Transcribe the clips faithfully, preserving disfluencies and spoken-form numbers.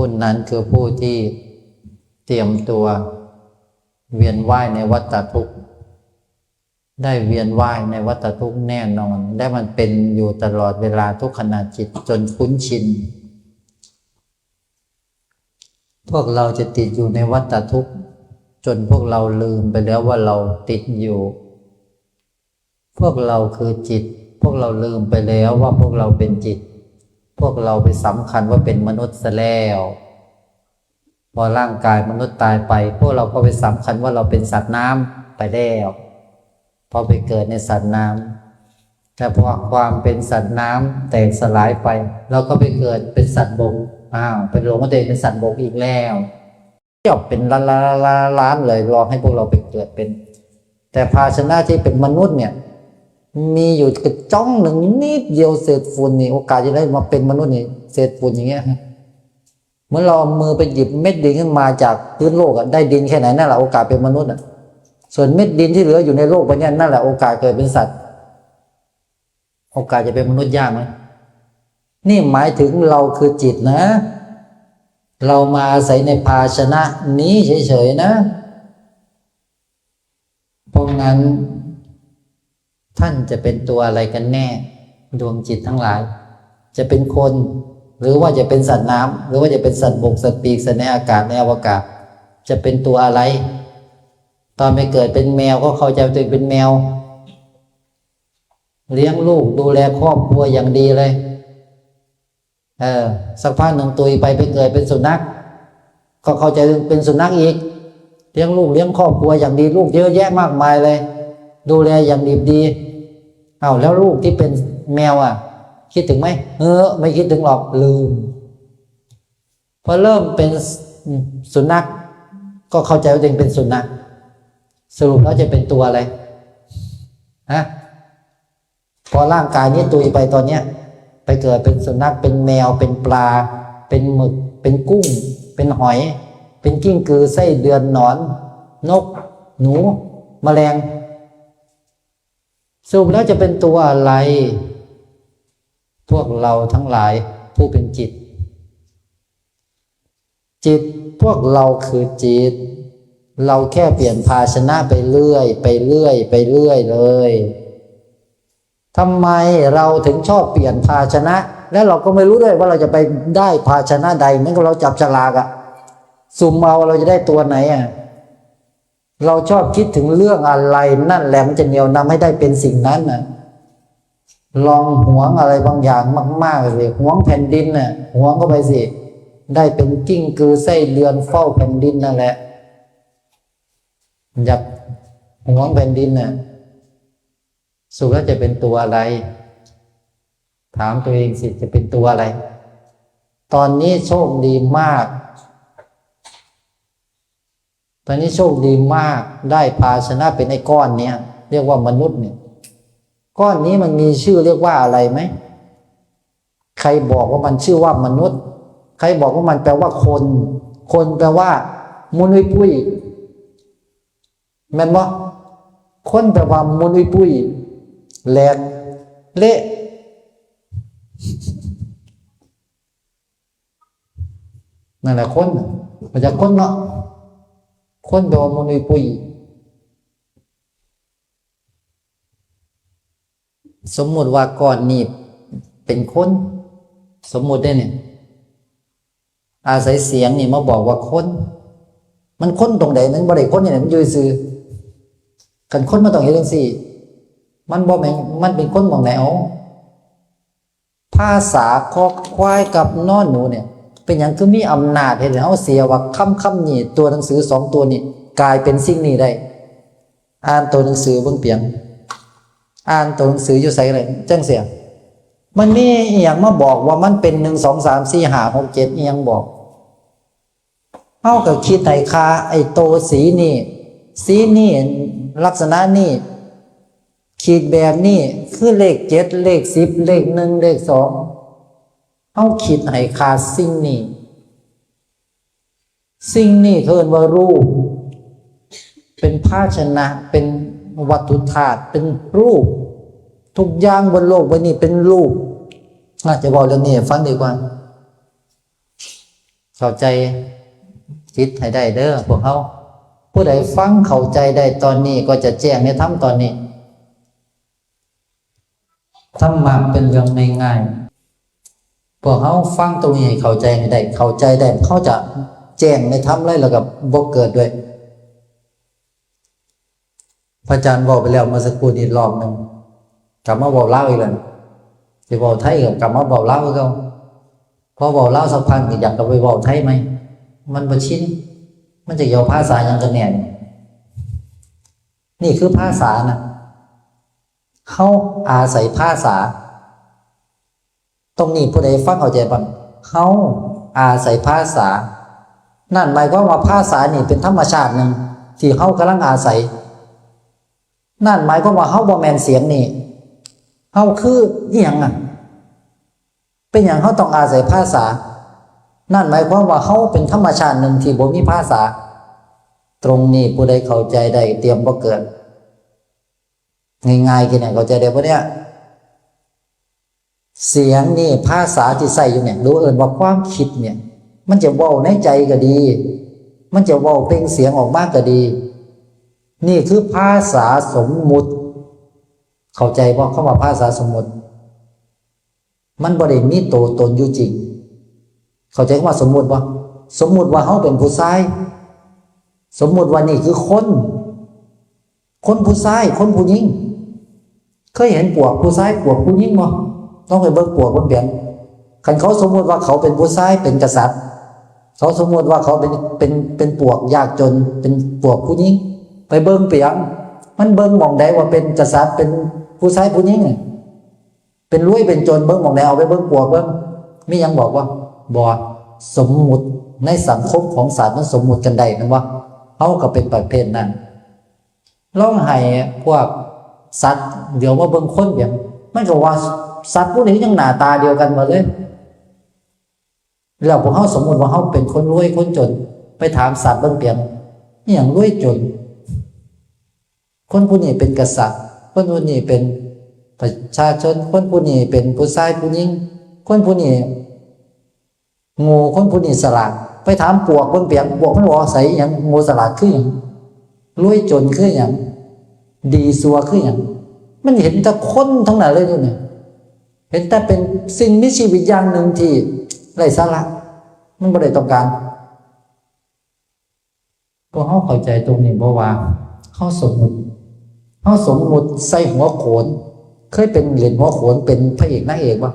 ผู้นั้นคือผู้ที่เตรียมตัวเวียนว่ายในวัฏฏะทุกข์ ได้เวียนว่ายในวัฏฏะทุกข์แน่นอน และมันเป็นอยู่ตลอดเวลาทุกขณะจิตจนคุ้นชิน พวกเราจะติดอยู่ในวัฏฏะทุกข์ จนพวกเราลืมไปแล้วว่าเราติดอยู่ พวกเราคือจิต พวกเราลืมไปแล้วว่าพวกเราเป็นจิต พวกเราไปสำคัญว่าเป็นมนุษย์ซะแล้ว พอร่างกายมนุษย์ตายไป พวกเราก็ไปสำคัญว่าเราเป็นสัตว์น้ำไปแล้ว พอไปเกิดในสัตว์น้ำ แต่พอความเป็นสัตว์น้ำแตกสลายไป เราก็ไปเกิดเป็นสัตว์บก อ้าว ไปหลงว่าตัวเองเป็นสัตว์บกอีกแล้ว เที่ยวเป็นล้านๆๆๆเลย รอให้พวกเราไปเกิดเป็น แต่ภาชนะที่เป็นมนุษย์เนี่ย มีอยู่กระจ้องหนึ่งนิดเดียว เศษฝุ่นนี่ โอกาสจะได้มาเป็นมนุษย์นี่ เศษฝุ่นอย่างเงี้ยฮะ เหมือนเราเอามือไปหยิบเม็ดดินขึ้นมาจากพื้นโลกอะ ได้ดินแค่ไหนนั่นแหละโอกาสเป็นมนุษย์อะ ส่วนเม็ดดินที่เหลืออยู่ในโลกใบเนี้ย นั่นแหละโอกาสเกิดเป็นสัตว์ โอกาสจะเป็นมนุษย์ยากไหม นี่หมายถึงเราคือจิตนะ เรามาอาศัยในภาชนะนี้เฉยๆนะ เพราะงั้น ท่านจะเป็นตัวอะไรกันแน่ ดวงจิตทั้งหลาย จะเป็นคน หรือว่าจะเป็นสัตว์น้ำ หรือว่าจะเป็นสัตว์บก สัตว์ปีก สัตว์ในอากาศ ในอวกาศ จะเป็นตัวอะไร ตอนไปเกิดเป็นแมวก็เข้าใจตัวเองเป็นแมว เลี้ยงลูกดูแลครอบครัวอย่างดีเลย เออ สักพักหนึ่งตุยไป ไปเกิดเป็นสุนัข ก็เข้าใจเป็นสุนัขอีก เลี้ยงลูกเลี้ยงครอบครัวอย่างดี ลูกเยอะแยะมากมายเลย ดูแลอย่างดีดี เอาแล้วลูกที่เป็นแมวอ่ะ คิดถึงไหม เออ ไม่คิดถึงหรอก ลืม พอเริ่มเป็นสุนัข ก็เข้าใจว่าตัวเองเป็นสุนัข สรุปแล้วจะเป็นตัวอะไร ฮะ พอร่างกายนี้ตุยไปตอนเนี้ย ไปเกิดเป็นสุนัข เป็นแมว เป็นปลา เป็นหมึก เป็นกุ้ง เป็นหอย เป็นกิ้งกือ ไส้เดือน หนอน นก หนู แมลง สรุปแล้วจะเป็นตัวอะไร พวกเราทั้งหลายผู้เป็นจิต จิต พวกเราคือจิต เราแค่เปลี่ยนภาชนะไปเรื่อย ไปเรื่อย ไปเรื่อยเลย ทำไมเราถึงชอบเปลี่ยนภาชนะ และเราก็ไม่รู้ด้วยว่าเราจะไปได้ภาชนะใด เหมือนกับเราจับฉลากอะ สุ่มเอาเราจะได้ตัวไหนอะ เราชอบคิดถึงเรื่องอะไร นั่นแหละมันจะเหนี่ยวนำให้ได้เป็นสิ่งนั้นน่ะ ลองหวงอะไรบางอย่างมากๆสิ หวงแผ่นดินน่ะ หวงเข้าไปสิ ได้เป็นกิ้งกือไส้เดือนเฝ้าแผ่นดินนั่นแหละ อยากหวงแผ่นดินน่ะ สุดแล้วจะเป็นตัวอะไร ถามตัวเองสิ จะเป็นตัวอะไร ตอนนี้โชคดีมาก ตอนนี้โชคดีมาก ได้ภาชนะเป็นไอ้ก้อนเนี้ย เรียกว่ามนุษย์เนี่ย ก้อนนี้มันมีชื่อเรียกว่าอะไรไหม ใครบอกว่ามันชื่อว่ามนุษย์ ใครบอกว่ามันแปลว่าคน คนแปลว่ามุนุยปุ้ย แม่นบ่ คนแปลว่ามุนุยปุ้ย แหลก เละ นั่นแหละคนน่ะ มาจากคนเนาะ คนแปลว่ามุนุยปุ้ย สมมุติว่าก้อนนี้เป็นคน สมมุติได้เนี่ย อาศัยเสียงนี่มาบอกว่าคน มันคนตรงไหน มันบ่ได้คนนี่แหละ มันอยู่ซื่อ คันคนมันต้องเฮ็ดจังซี่ มันบ่แม่น มันเป็นคนหม่องไหน เอา ภาษาคอควายกับนอหนูเนี่ย เป็นหยังคือมีอำนาจเฮ็ดให้เฮาเสียว่าคำคำนี้ ตัวหนังสือสองตัวนี้ กลายเป็นสิ่งนี้ได้ อ่านตัวหนังสือเบิ่งเปียง อ่านตัวหนังสืออยู่ไสเลย จังเสีย มันมีอีหยังมาบอกว่ามันเป็น หนึ่ง สอง สาม สี่ ห้า หก เจ็ด อีหยังบอก เฮาก็คิดให้ค่าไอ้โตสีนี่ สีนี่ ลักษณะนี่ ขีดแบบนี้ คือเลข เจ็ด เลข สิบ เลข หนึ่ง เลข สอง เฮาคิดให้ค่าสิ่งนี้ สิ่งนี้เขาเอิ้นว่ารูป เป็นภาชนะ เป็นวัตถุธาตุ เป็นรูป ทุกอย่างบนโลกใบนี้เป็นรูป อาจจะบอกเรื่องนี้ให้ฟังดีกว่า เข้าใจจิตให้ได้เด้อพวกเฮา ผู้ใดฟังเข้าใจได้ตอนนี้ก็จะแจ้งในธรรมตอนนี้ ธรรมะเป็นเรื่องง่ายๆ พวกเฮาฟังตรงนี้ให้เข้าใจให้ได้ เข้าใจได้ เฮาจะแจ้งในธรรมเลย แล้วก็บ่เกิดด้วย พระอาจารย์เว้าไปแล้วเมื่อสักครู่นี้รอบหนึ่ง กลับมาเว้าลาวอีกแล้ว สิเว้าไทยก็กลับมาเว้าลาวคือเก่า พอเว้าลาวสักพักก็อยากจะไปเว้าไทยใหม่ มันบ่ชิน มันจะเอาภาษาหยังกันแน่นี่ นี่คือภาษานะ เฮาอาศัยภาษา ตรงนี้ผู้ใดฟังเข้าใจบ่ เฮาอาศัยภาษา นั่นหมายความว่าภาษานี่เป็นธรรมชาติหนึ่งที่เฮากำลังอาศัย นั่นหมายความว่าเฮาบ่แม่นเสียงนี่ เฮาคืออีหยังอะ เป็นหยังเฮาต้องอาศัยภาษา นั่นหมายความว่าเฮาเป็นธรรมชาติหนึ่งที่บ่มีภาษา ตรงนี้ผู้ใดเข้าใจได้เตรียมบ่เกิด ง่ายๆ แค่นี้เข้าใจได้บ่เนี่ย เสียงนี่ภาษาที่ใช้อยู่เนี่ย หรือเอิ้นว่าความคิดเนี่ย มันจะเว้าในใจก็ดี มันจะเว้าเปล่งเสียงออกมาก็ดี นี่คือภาษาสมมุติ เข้าใจบ่ คำว่าภาษาสมมุติ มันบ่ได้มีตัวตนอยู่จริง เข้าใจคำว่าสมมุติบ่ สมมุติว่าเฮาเป็นผู้ชาย สมมุติว่านี่คือคน คนผู้ชาย คนผู้หญิง เคยเห็นปวกผู้ชาย ปวกผู้หญิงบ่ ต้องไปเบิ่งปวกเบิ่งเปียง คันเขาสมมุติว่าเขาเป็นผู้ชาย เป็นกษัตริย์ เขาสมมุติว่าเขาเป็น เป็น เป็นปวกยากจน เป็นปวกผู้หญิง ไปเบิ่งเปียง มันเบิ่งหม่องใดว่าเป็นกษัตริย์ เป็นผู้ชายผู้หญิง เป็นรวยเป็นจน เบิ่งหม่องใด เอาไปเบิ่งปวกเบิ่ง มีหยังบอกบ่ บ่ สมมุติ ในสังคมของสัตว์มันสมมุติกันได้แม่นบ่ เฮาก็เป็นประเภทนั้น ลองให้พวกสัตว์เดี๋ยวมาเบิ่งคนเปียง มันก็ว่าสัตว์ผู้นี้ยังหน้าตาเดียวกันหมดเลย แล้วพวกเฮาสมมุติว่าเฮาเป็นคนรวยคนจน ไปถามสัตว์เบิ่งเปียง อีหยังรวยจน คนผู้นี้เป็นกษัตริย์ คนผู้นี้เป็นประชาชน คนผู้นี้เป็นผู้ชายผู้หญิง คนผู้นี้โง่ คนผู้นี้ฉลาด ไปถามปวกเบิ่งเปียง ปวกมันบอกว่าใส่อีหยัง โง่ฉลาดคือหยัง รวยจนคือหยัง ดีชั่วคือหยัง มันเห็นแต่คนทั้งนั้นเลยอยู่นี่ เห็นแต่เป็นสิ่งมีชีวิตอย่างหนึ่งที่ไร้สาระ มันบ่ได้ต้องการ พวกเฮาเข้าใจตรงนี้บ่ว่า เฮาสมมุติ เฮาสมมุติใส่หัวโขน เคยเป็นเล่นหัวโขนเป็นพระเอกนางเอกบ่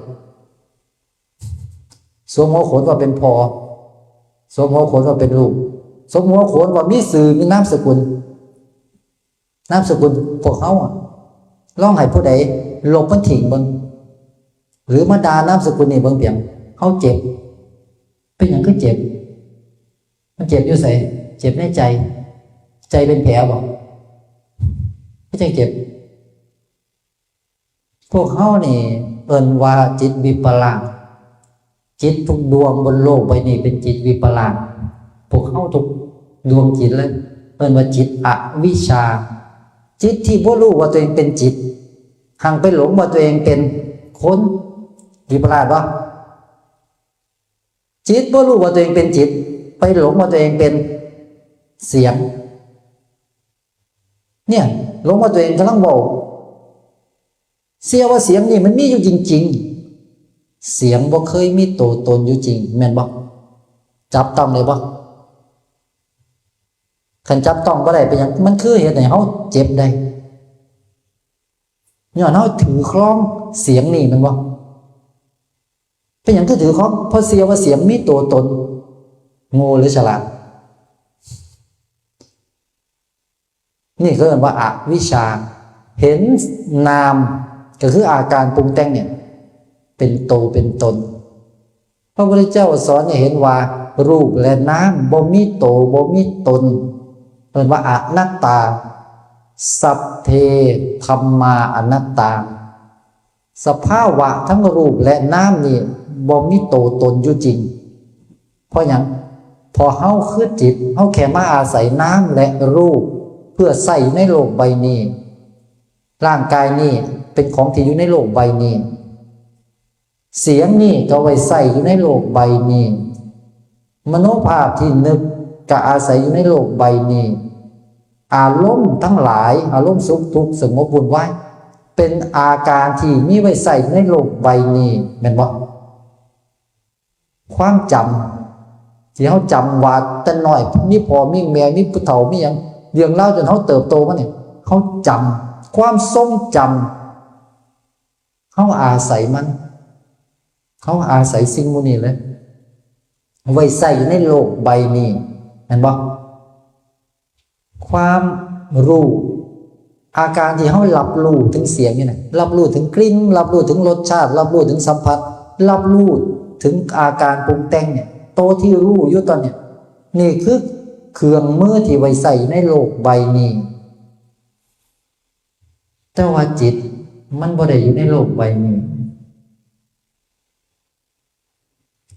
สวมหัวโขนว่าเป็นพ่อ สวมหัวโขนว่าเป็นลูก สวมหัวโขนว่ามีชื่อมีนามสกุล นามสกุลพวกเฮาอะ ลองให้ผู้ใดลบมันทิ้งเบิ่ง หรือมาด่านามสกุลนี้เบิ่งเปียง เฮาเจ็บ เป็นหยังคือเจ็บ มันเจ็บอยู่ไส เจ็บในใจ ใจเป็นแผลบ่ คือจั่งเจ็บ พวกเฮานี่เอิ้นว่าจิตวิปลาส จิตทุกดวงบนโลกใบนี้เป็นจิตวิปลาส พวกเฮาทุกดวงจิตเลย เอิ้นว่าจิตอวิชชา จิตที่บ่รู้ว่าตัวเองเป็นจิต หังไปหลงว่าตัวเองเป็นคน วิปลาสบ่ จิตบ่รู้ว่าตัวเองเป็นจิต ไปหลงว่าตัวเองเป็นเสียง เนี่ย หลงว่าตัวเองกำลังเว้า เชื่อว่าเสียงนี่มันมีอยู่จริงๆ เสียงบ่เคยมีตัวตนอยู่จริง แม่นบ่ จับต้องได้บ่ คันจับต้องบ่ได้เป็นหยัง มันคือเฮ็ดให้เฮาเจ็บได้ ย้อนเฮาถือครองเสียงนี่แม่นบ่ เป็นหยังคือถือครอง เพราะเชื่อว่าเสียงมีตัวตน โง่หรือฉลาด นี่คือเรียกว่าอวิชชา เห็นนาม ก็คืออาการปรุงแต่งเนี่ย เป็นโตเป็นตน พระพุทธเจ้าสอนให้เห็นว่า รูปและนามบ่มีโตบ่มีตน เรียกว่าอนัตตา สัพเพธัมมาอนัตตา สภาวะทั้งรูปและนามนี่บ่มีโตตนอยู่จริง เพราะหยัง เพราะเฮาคือจิต เฮาแค่มาอาศัยนามและรูป เพื่อใช้อยู่ในโลกใบนี้ ร่างกายนี่เป็นของที่อยู่ในโลกใบนี้ เสียงนี่ก็ไว้ใช้อยู่ในโลกใบนี้ มโนภาพที่นึกก็อาศัยอยู่ในโลกใบนี้ อารมณ์ทั้งหลาย อารมณ์สุขทุกข์สงบวุ่นวาย เป็นอาการที่มีไว้ใช้ในโลกใบนี้ แม่นบ่ ความจำที่เฮาจำว่าแต่น้อยมีพ่อมีแม่มีผู้เฒ่ามีหยังเลี้ยงเราจนเฮาเติบโตมาเนี่ย เฮาจำ ความทรงจำ เฮาอาศัยมัน เฮาอาศัยสิ่งหมู่นี้เลย ไว้ใช้อยู่ในโลกใบนี้ แม่นบ่ ความรู้ อาการที่เฮารับรู้ถึงเสียงนี่นะ รับรู้ถึงกลิ่น รับรู้ถึงรสชาติ รับรู้ถึงสัมผัส รับรู้ถึงอาการปรุงแต่งเนี่ย โตที่รู้อยู่ตอนเนี้ย นี่คือเครื่องมือที่ไว้ใช้ในโลกใบนี้ แต่ว่าจิตมันบ่ได้อยู่ในโลกใบนี้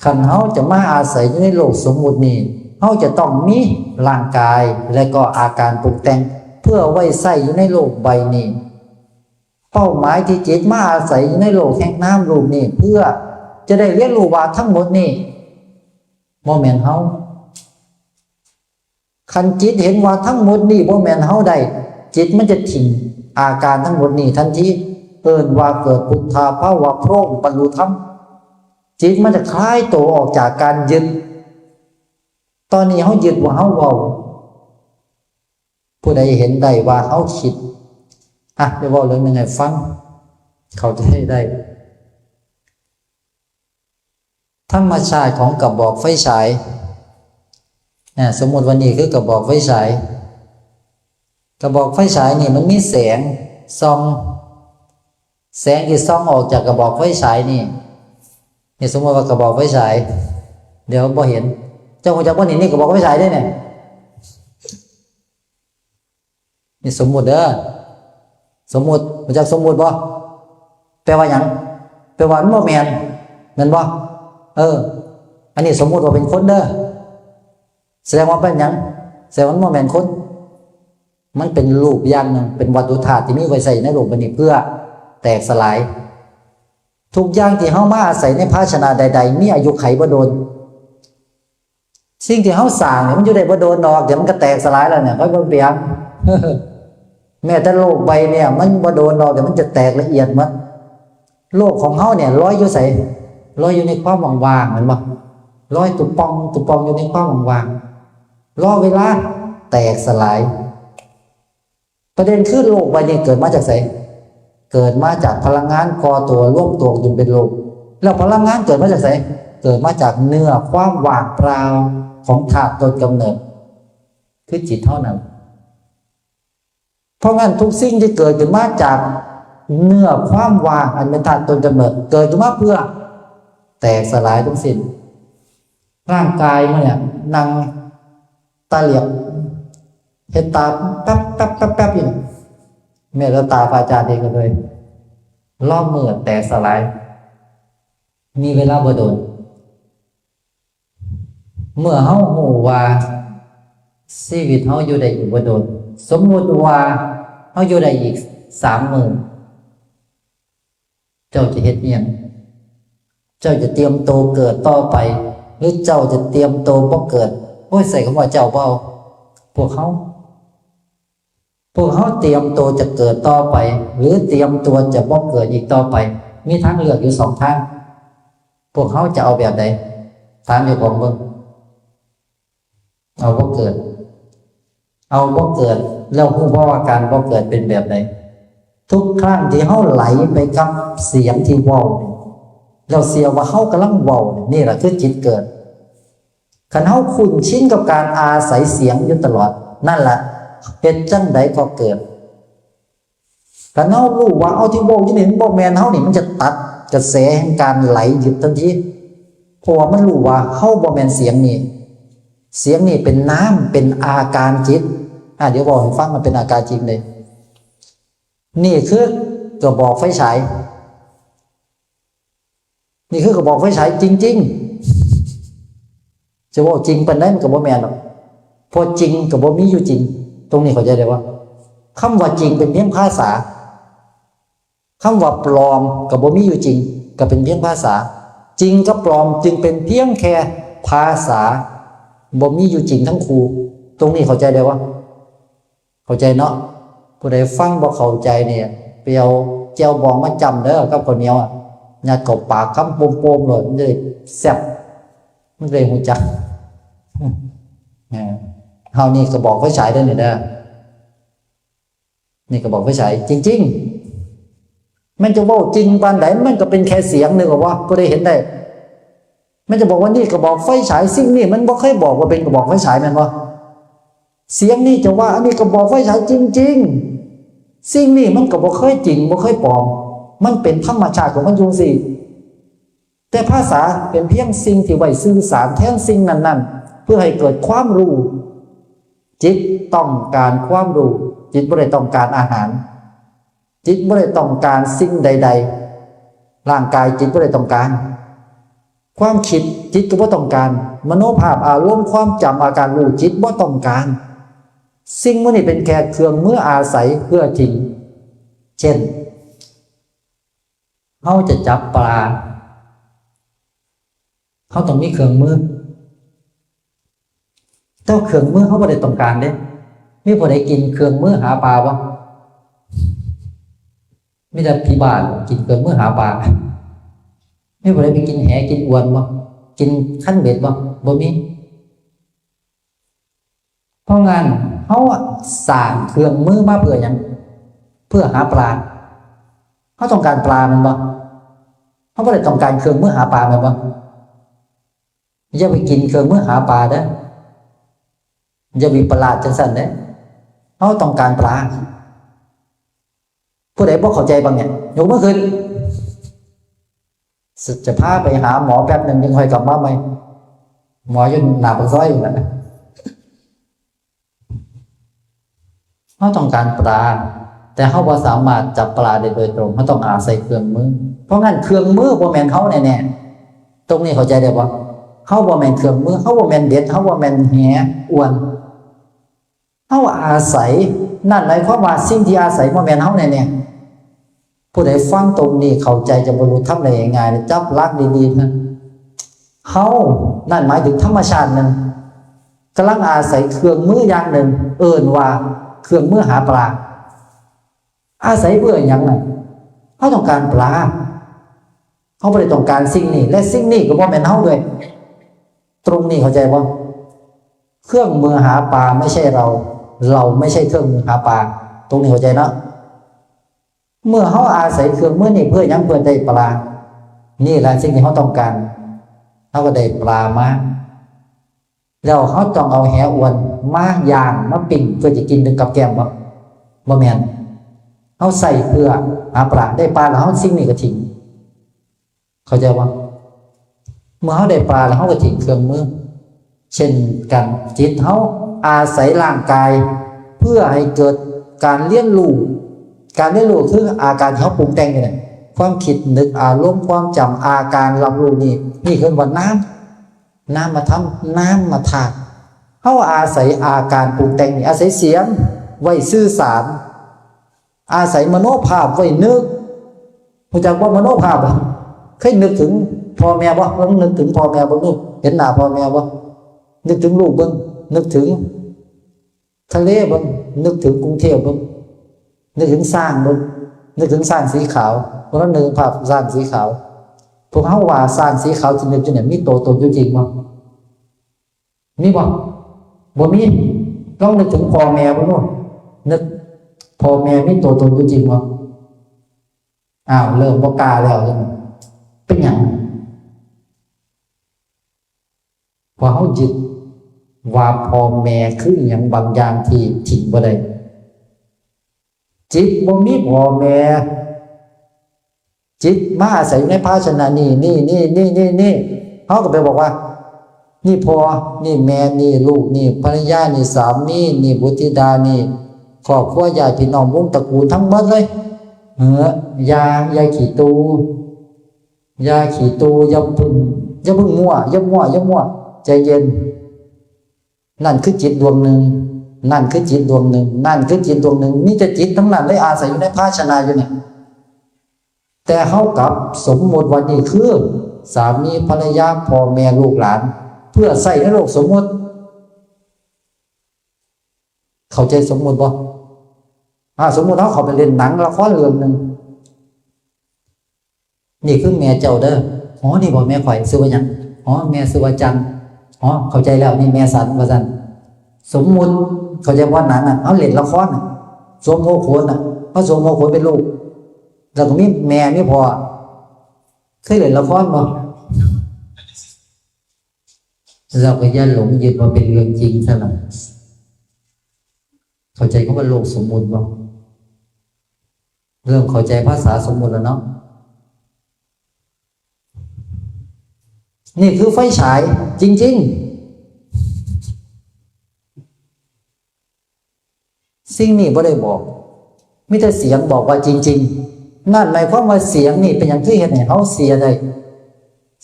คันเฮาจะมาอาศัยอยู่ในโลกสมมุตินี้ เฮาจะต้องมีร่างกายและก็อาการปรุงแต่ง เพื่อไว้ใช้อยู่ในโลกใบนี้ เป้าหมายที่จิตมาอาศัยอยู่ในโลกแห่งนามรูปนี้ เพื่อจะได้เรียนรู้ว่าทั้งหมดนี้บ่แม่นเฮา คันจิตเห็นว่าทั้งหมดนี้บ่แม่นเฮาได้ จิตมันจะทิ้งอาการทั้งหมดนี้ทันที เอิ้นว่าเกิดปุถะภาวะโพร่งบรรลุธรรม จิตมันจะคลายตัวออกจากการยึด ตอนนี้เฮายึดว่าเฮาเว้า ผู้ใดเห็นได้ว่าเฮาคิด อ่ะ เดี๋ยวเว้าเรื่องหนึ่งให้ฟัง เข้าใจได้ ธรรมชาติของกระบอกไฟฉาย นะ สมมุติว่านี่คือกระบอกไฟฉาย กระบอกไฟฉายนี่มันมีแสงส่อง แสงที่ส่องออกจากกระบอกไฟฉายนี่ นี่สมมุติว่ากระบอกไฟฉาย เดี๋ยวบ่เห็น เจ้าฮู้จักบ่นี่ นี่กระบอกไฟฉายเด้เนี่ย นี่สมมุติเด้อ สมมุติ รู้จักสมมุติบ่ แปลว่าหยัง แปลว่ามันบ่แม่น แม่นบ่ เออ อันนี้สมมุติว่าเป็นคนเด้อ แสดงว่าเป็นหยัง แสดงว่ามันบ่แม่นคน มันเป็นรูปอย่างหนึ่ง เป็นวัตถุธาตุที่มีไว้ใช้ในโลกใบนี้เพื่อแตกสลาย ทุกอย่างที่เฮามาอาศัยในภาชนะใดๆ มีอายุไขบ่โดน สิ่งที่เฮาสร้างเนี่ยมันอยู่ได้บ่โดนดอก เดี๋ยวมันก็แตกสลายแล้วเนี่ย ค่อยเบิ่งเปียง แม้แต่โลกใบเนี่ย มันบ่โดนดอก เดี๋ยวมันจะแตกละเอียดหมด โลกของเฮาเนี่ยลอยอยู่ไส ลอยอยู่ในความว่างๆ แม่นบ่ ลอยตุ๊บป่องตุ๊บป่องอยู่ในความว่างๆ รอเวลาแตกสลาย ประเด็นคือโลกใบนี้เกิดมาจากไส เกิดมาจากพลังงานก่อตัวรวมตัวจนเป็นโลก แล้วพลังงานเกิดมาจากไส เกิดมาจากเนื้อความว่างเปล่าของธาตุต้นกำเนิด คือจิตเท่านั้น เพราะงั้นทุกสิ่งที่เกิดขึ้นมาจากเนื้อความว่างอันเป็นธาตุต้นกำเนิด เกิดขึ้นมาเพื่อแตกสลายทั้งสิ้น ร่างกายมันเนี่ยนั่งตาเหลียก เฮ็ดตาแป๊บแป๊บแป๊บแป๊บอยู่เนี่ย แม้แต่ตาพระอาจารย์เองก็เลย รอบมือแตกสลาย มีเวลาบ่โดน เมื่อเฮาฮู้ว่าชีวิตเฮาอยู่ได้อีกบ่โดน สมมุติว่าเฮาอยู่ได้อีกสามมื้อ เจ้าจะเฮ็ดอิหยัง เจ้าจะเตรียมตัวเกิดต่อไป หรือเจ้าจะเตรียมตัวบ่เกิด โอ้ย ใช้คำว่าเจ้าบ่เอา พวกเฮา พวกเฮาเตรียมตัวจะเกิดต่อไป หรือเตรียมตัวจะบ่เกิดอีกต่อไป มีทางเลือกอยู่สองทาง พวกเฮาจะเอาแบบใด ถามเจ้าของเบิ่ง เอาบ่เกิด เอาบ่เกิด แล้วฮู้บ่ว่าการบ่เกิดเป็นแบบใด ทุกครั้งที่เฮาไหลไปกับเสียงที่เว้า แล้วเชื่อว่าเฮากำลังเว้า นี่แหละคือจิตเกิด คันเฮาคุ้นชินกับการอาศัยเสียงอยู่ตลอด นั่นแหละ เฮ็ดจั่งใดก็เกิด คันเฮารู้ว่า เอา ที่เว้าอยู่นี่มันบ่แม่นเฮานี่ มันจะตัดกระแสแห่งการไหลยึดทันที เพราะว่ามันรู้ว่าเฮาบ่แม่นเสียงนี่ เสียงนี่เป็นนาม เป็นอาการจิต อ่ะ เดี๋ยวเว้าให้ฟัง มันเป็นอาการจิตเลย นี่คือกระบอกไฟฉาย นี่คือกระบอกไฟฉายจริงๆ จะเว้าจริงปานใดมันก็บ่แม่นดอก เพราะจริงก็บ่มีอยู่จริง ตรงนี้เข้าใจได้บ่ คำว่าจริงเป็นเพียงภาษา คำว่าปลอมก็บ่มีอยู่จริง ก็เป็นเพียงภาษา จริงกับปลอมจึงเป็นเพียงแค่ภาษา บ่มีอยู่จริงทั้งคู่ ตรงนี้เข้าใจได้บ่? เข้าใจเนาะ ผู้ใดฟังบ่เข้าใจเนี่ย ไปเอาแจ่วบองมาจ้ำเด้อกับข้าวเหนียวอะ ยัดเข้าปากคำโปมๆโลด มันจะได้แซ่บ มันจะได้ฮู้จัก เออ เฮานี่กระบอกไฟฉายเด้อนี่เด้อ นี่กระบอกไฟฉาย จริงๆ มันจะเว้าจริงปานใด มันก็เป็นแค่เสียง นึกออกบ่? ผู้ใดเห็นได้ มันจะบอกว่านี่กระบอกไฟฉาย สิ่งนี้มันบ่เคยบอกว่าเป็นกระบอกไฟฉายแม่นบ่? เสียงนี้จะว่าอันนี้กระบอกไฟฉายจริงๆ สิ่งนี้มันก็บ่เคยจริง บ่เคยปลอม มันเป็นธรรมชาติของมันอยู่จั่งซี้ แต่ภาษาเป็นเพียงสิ่งที่ไว้สื่อสารแทนสิ่งนั้นๆ เพื่อให้เกิดความรู้ จิตต้องการความรู้ จิตบ่ได้ต้องการอาหาร จิตบ่ได้ต้องการสิ่งใดๆ ร่างกายจิตบ่ได้ต้องการ ความคิดจิตก็บ่ต้องการ มโนภาพ อารมณ์ ความจำ อาการรู้ จิตบ่ต้องการ สิ่งหมู่นี้เป็นแค่เครื่องมืออาศัยเพื่อที่ เช่น เฮาจะจับปลา เฮาต้องมีเครื่องมือ แต่เครื่องมือเฮาบ่ได้ต้องการเด้ มีผู้ใดกินเครื่องมือหาปลาบ่? มีแต่ผีบ้ากินเครื่องมือหาปลา มีผู้ใดไปกินแหกินอวนบ่? กินคันเบ็ดบ่? บ่มี เพราะงั้น เฮาอะสร้างเครื่องมือมาเพื่อหยัง? เพื่อหาปลา เฮาต้องการปลาแม่นบ่? เฮาบ่ได้ต้องการเครื่องมือหาปลาแม่นบ่? อย่าไปกินเครื่องมือหาปลาเด้อ อย่าไปประหลาดจังซั่นเด้อ เฮาต้องการปลา ผู้ใดบ่เข้าใจบ้างเนี่ย ยกมือขึ้น จะพาไปหาหมอแป๊บหนึ่ง ยังค่อยกลับมาใหม่ หมออยู่หน้าปากซอยอยู่นั่นน่ะ เฮาต้องการปลา แต่เฮาบ่สามารถจับปลาได้โดยตรง เฮาต้องอาศัยเครื่องมือ เพราะงั้นเครื่องมือบ่แม่นเฮาแน่ๆ ตรงนี้เข้าใจได้บ่? เฮาบ่แม่นเครื่องมือ เฮาบ่แม่นเบ็ด เฮาบ่แม่นแห อวน เฮาอาศัย นั่นหมายความว่าสิ่งที่อาศัยบ่แม่นเฮาแน่ๆ ผู้ใดฟังตรงนี้เข้าใจจะบรรลุธรรมได้ง่ายๆ จับหลักดีๆนะ เฮา นั่นหมายถึงธรรมชาติหนึ่ง กำลังอาศัยเครื่องมืออย่างหนึ่ง เอิ้นว่าเครื่องมือหาปลา อาศัยเพื่อหยังน่ะ? เฮาต้องการปลา เฮาบ่ได้ต้องการสิ่งนี้ และสิ่งนี้ก็บ่แม่นเฮาด้วย ตรงนี้เข้าใจบ่? เครื่องมือหาปลาไม่ใช่เรา เราไม่ใช่เครื่องมือหาปลา ตรงนี้เข้าใจเนาะ เมื่อเฮาอาศัยเครื่องมือนี้เพื่อหยัง? เพื่อได้ปลา นี่แหละสิ่งที่เฮาต้องการ เฮาก็ได้ปลามา แล้วเฮาต้องเอาแหอวนมาย่าง มาปิ้ง เพื่อจะกินเป็นกับแกล้มบ่? บ่แม่น เฮาใช้เพื่อหาปลา ได้ปลาแล้วเฮาสิ่งนี้ก็ทิ้ง เข้าใจบ่? เมื่อเฮาได้ปลาแล้วเฮาก็ทิ้งเครื่องมือ เช่นกัน จิตเฮาอาศัยร่างกาย เพื่อให้เกิดการเรียนรู้ การเรียนรู้คืออาการที่เฮาปรุงแต่งนี่แหละ ความคิดนึก อารมณ์ ความจำ อาการรับรู้นี่ นี่คือว่านาม นามธรรม นามธาตุ เฮาอาศัยอาการปรุงแต่งนี่ อาศัยเสียงไว้สื่อสาร อาศัยมโนภาพไว้นึก รู้จักบ่มโนภาพอะ? เคยนึกถึงพ่อแม่บ่? ลองนึกถึงพ่อแม่เบิ่งดู เห็นหน้าพ่อแม่บ่? นึกถึงลูกเบิ่ง นึกถึงทะเลเบิ่ง นึกถึงกรุงเทพเบิ่ง นึกถึงช้างเบิ่ง นึกถึงช้างสีขาว พวกนั้นนึกภาพช้างสีขาว พวกเฮาว่าช้างสีขาวที่นึกอยู่เนี่ย มีตัวตนอยู่จริงบ่? มีบ่? บ่มี ลองนึกถึงพ่อแม่เบิ่งดู นึกพ่อแม่มีตัวตนอยู่จริงบ่? อ้าว เริ่มบ่กล้าแล้ว เป็นหยัง? เพราะเฮายึดว่าพ่อแม่คืออิหยังบางอย่างที่ทิ้งบ่ได้ จิตบ่มีพ่อแม่ จิตมาอาศัยอยู่ในภาชนะนี่ นี่ นี่ นี่ นี่ นี่ เฮาก็ไปบอกว่า นี่พ่อ นี่แม่ นี่ลูก นี่ภรรยา นี่สามี นี่บุตรธิดา นี่ครอบครัว ญาติพี่น้อง วงตระกูลทั้งหมดเลย เออ อย่า อย่าขี้ตู่ อย่าขี้ตู่ อย่าพึ่ง อย่าพึ่งมั่ว อย่ามั่ว อย่ามั่ว ใจเย็น นั่นคือจิตดวงหนึ่ง นั่นคือจิตดวงหนึ่ง นั่นคือจิตดวงหนึ่ง มีแต่จิตทั้งนั้นเลย อาศัยอยู่ในภาชนะอยู่เนี่ย แต่เฮากลับสมมุติว่านี่คือสามีภรรยา พ่อแม่ลูกหลาน เพื่อใช้ในโลกสมมุติ เข้าใจสมมุติบ่? อ่า สมมุติเฮาเข้าไปเล่นหนังละครเรื่องหนึ่ง นี่คือแม่เจ้าเด้อ อ๋อ นี่บ่แม่ข่อย ชื่อว่าหยัง? อ๋อ แม่ชื่อว่าจัน อ๋อ เข้าใจแล้ว นี่แม่สัน ว่าซั่น สมมุติ เข้าใจบ่ หนังอะ เฮาเล่นละครอะ สวมหัวโขนอะ เฮาสวมหัวโขนเป็นลูก แล้วก็มีแม่มีพ่อ เคยเล่นละครบ่? เราก็อย่าหลงยึดว่าเป็นเรื่องจริงซะละ เข้าใจคำว่าโลกสมมุติบ่? เริ่มเข้าใจภาษาสมมุติแล้วเนาะ นี่คือไฟฉายจริงๆ สิ่งนี้บ่ได้บอก มีแต่เสียงบอกว่าจริงๆ นั่นหมายความว่าเสียงนี่เป็นหยังคือเฮ็ดให้เฮาเชื่อได้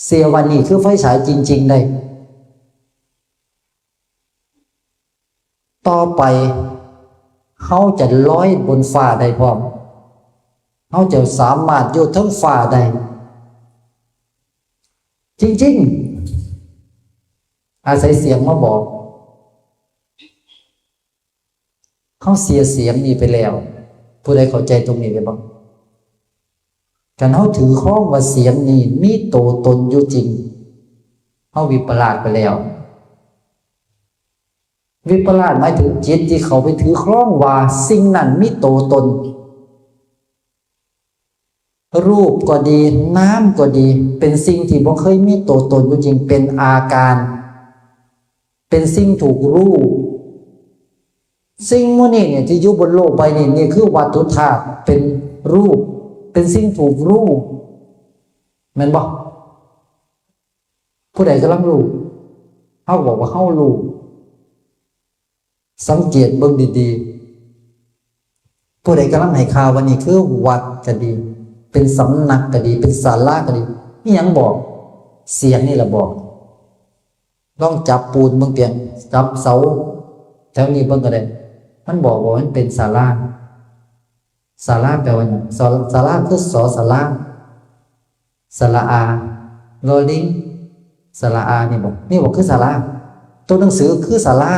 เชื่อว่านี่คือไฟฉายจริงๆ ได้ ต่อไป เฮาจะลอยบนฟ้าได้พร้อม เฮาจะสามารถอยู่เทิงฟ้าได้ จริงๆ อาศัยเสียงมาบอก เฮาเชื่อเสียงนี้ไปแล้ว ผู้ใดเข้าใจตรงนี้ได้บ่? คันเฮาถือครองว่าเสียงนี้มีตัวตนอยู่จริง เฮาวิปลาสไปแล้ว วิปลาสหมายถึงจิตที่เข้าไปถือครองว่าสิ่งนั้นมีตัวตน รูปก็ดี นามก็ดี เป็นสิ่งที่บ่เคยมีตัวตนอยู่จริง เป็นอาการ เป็นสิ่งถูกรู้ สิ่งหมู่นี้เนี่ยที่อยู่บนโลกใบนี้ นี่คือวัตถุธาตุ เป็นรูป เป็นสิ่งถูกรู้ แม่นบ่? ผู้ใดกำลังรู้ เฮาบอกว่าเฮารู้ สังเกตเบิ่งดีๆ ผู้ใดกำลังให้ข่าวว่านี่คือวัดก็ดี เป็นสำนักก็ดี เป็นศาลาก็ดี อิหยังบอก? เสียงนี่แหละบอก ลองจับปูนเบิ่งเปียง จับเสาแถวนี้เบิ่งก็ได้ มันบอกว่ามันเป็นศาลา ศาลาแปลว่าหยัง? ศา- ศาลาคือ สอ สารา สระอา ลอลิง สระอา นี่บ่ นี่บ่คือศาลา ตัวหนังสือคือศาลา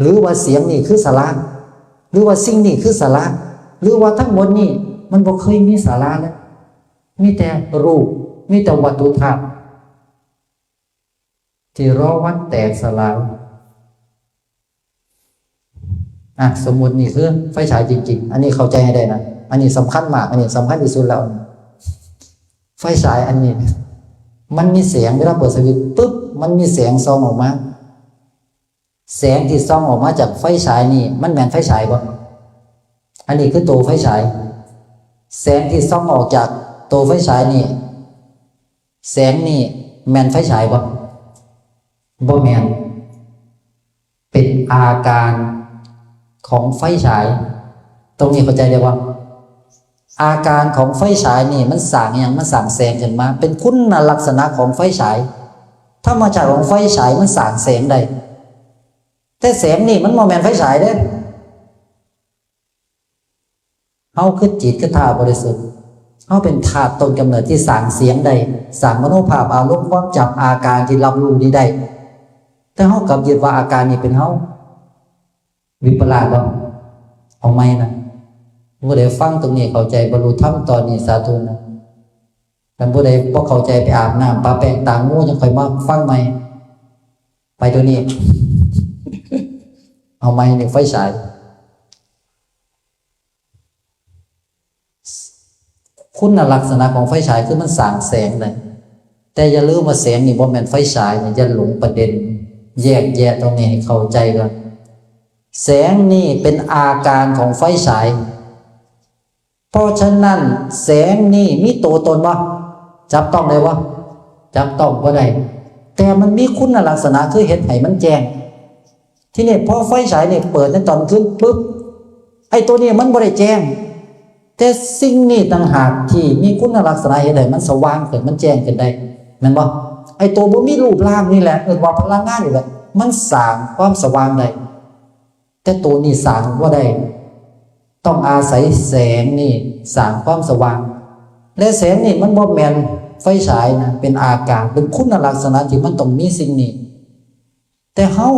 หรือว่าเสียงนี่คือศาลา หรือว่าสิ่งนี่คือศาลา หรือว่าทั้งหมดนี่มันบ่เคยมีศาลาเลย มีแต่รูป มีแต่วัตถุธาตุ ที่รอวันแตกสลาย อ่ะ สมมุตินี่คือไฟฉายจริงๆ อันนี้เข้าใจให้ได้นะ อันนี้สำคัญมาก อันนี้สำคัญที่สุดแล้ว ไฟฉายอันนี้ มันมีแสง เวลาเปิดสวิตช์ปุ๊บ มันมีแสงส่องออกมา แสงที่ส่องออกมาจากไฟฉายนี่ มันแม่นไฟฉายบ่? อันนี้คือตัวไฟฉาย แสงที่ส่องออกจากตัวไฟฉายนี่ แสงนี่แม่นไฟฉายบ่? บ่แม่น เป็นอาการของไฟฉาย ตรงนี้เข้าใจได้บ่? อาการของไฟฉายนี่มันสร้างอิหยัง? มันสร้างแสงขึ้นมา เป็นคุณลักษณะของไฟฉาย ธรรมชาติของไฟฉายมันสร้างแสงได้ แต่แสงนี่มันบ่แม่นไฟฉายเด้ เฮาคือจิต คือธาตุบริสุทธิ์ เฮาเป็นธาตุต้นกำเนิดที่สร้างเสียงได้ สร้างมโนภาพ อารมณ์ ความจำ อาการที่รับรู้นี้ได้ แต่เฮากลับยึดว่าอาการนี้เป็นเฮา วิปลาสบ่? เอาใหม่นะ ผู้ใดฟังตรงนี้เข้าใจ บรรลุธรรมตอนนี้ สาธุนะ คันผู้ใดบ่เข้าใจ ไปอาบน้ำ ปะแป้ง ตางู จั่งค่อยมาฟังใหม่ ไปเดี๋ยวนี้ เอาใหม่นี่ ไฟฉาย คุณลักษณะของไฟฉายคือมันสร้างแสงได้ แต่อย่าลืมว่าแสงนี่บ่แม่นไฟฉายนี่ อย่าหลงประเด็น แยกแยะตรงนี้ให้เข้าใจก่อน แสงนี่เป็นอาการของไฟฉาย เพราะฉะนั้นแสงนี่มีตัวตนบ่? จับต้องได้บ่? จับต้องบ่ได้ แต่มันมีคุณลักษณะคือเฮ็ดให้มันแจ้ง ทีนี้พอไฟฉายนี่เปิดในตอนกลางคืนปุ๊บ ไอ้ตัวนี้มันบ่ได้แจ้ง แต่สิ่งนี้ต่างหากที่มีคุณลักษณะเฮ็ดให้มันสว่างขึ้น มันแจ้งขึ้นได้ แม่นบ่? ไอ้ตัวบ่มีรูปร่างนี่แหละ เอิ้นว่าพลังงานนี่แหละ มันสร้างความสว่างได้ แต่ตัวนี้สร้างบ่ได้ ต้องอาศัยแสงนี่สร้างความสว่าง และแสงนี่มันบ่แม่นไฟฉายนะ เป็นอาการ เป็นคุณลักษณะที่มันต้องมีสิ่งนี้ แต่เฮา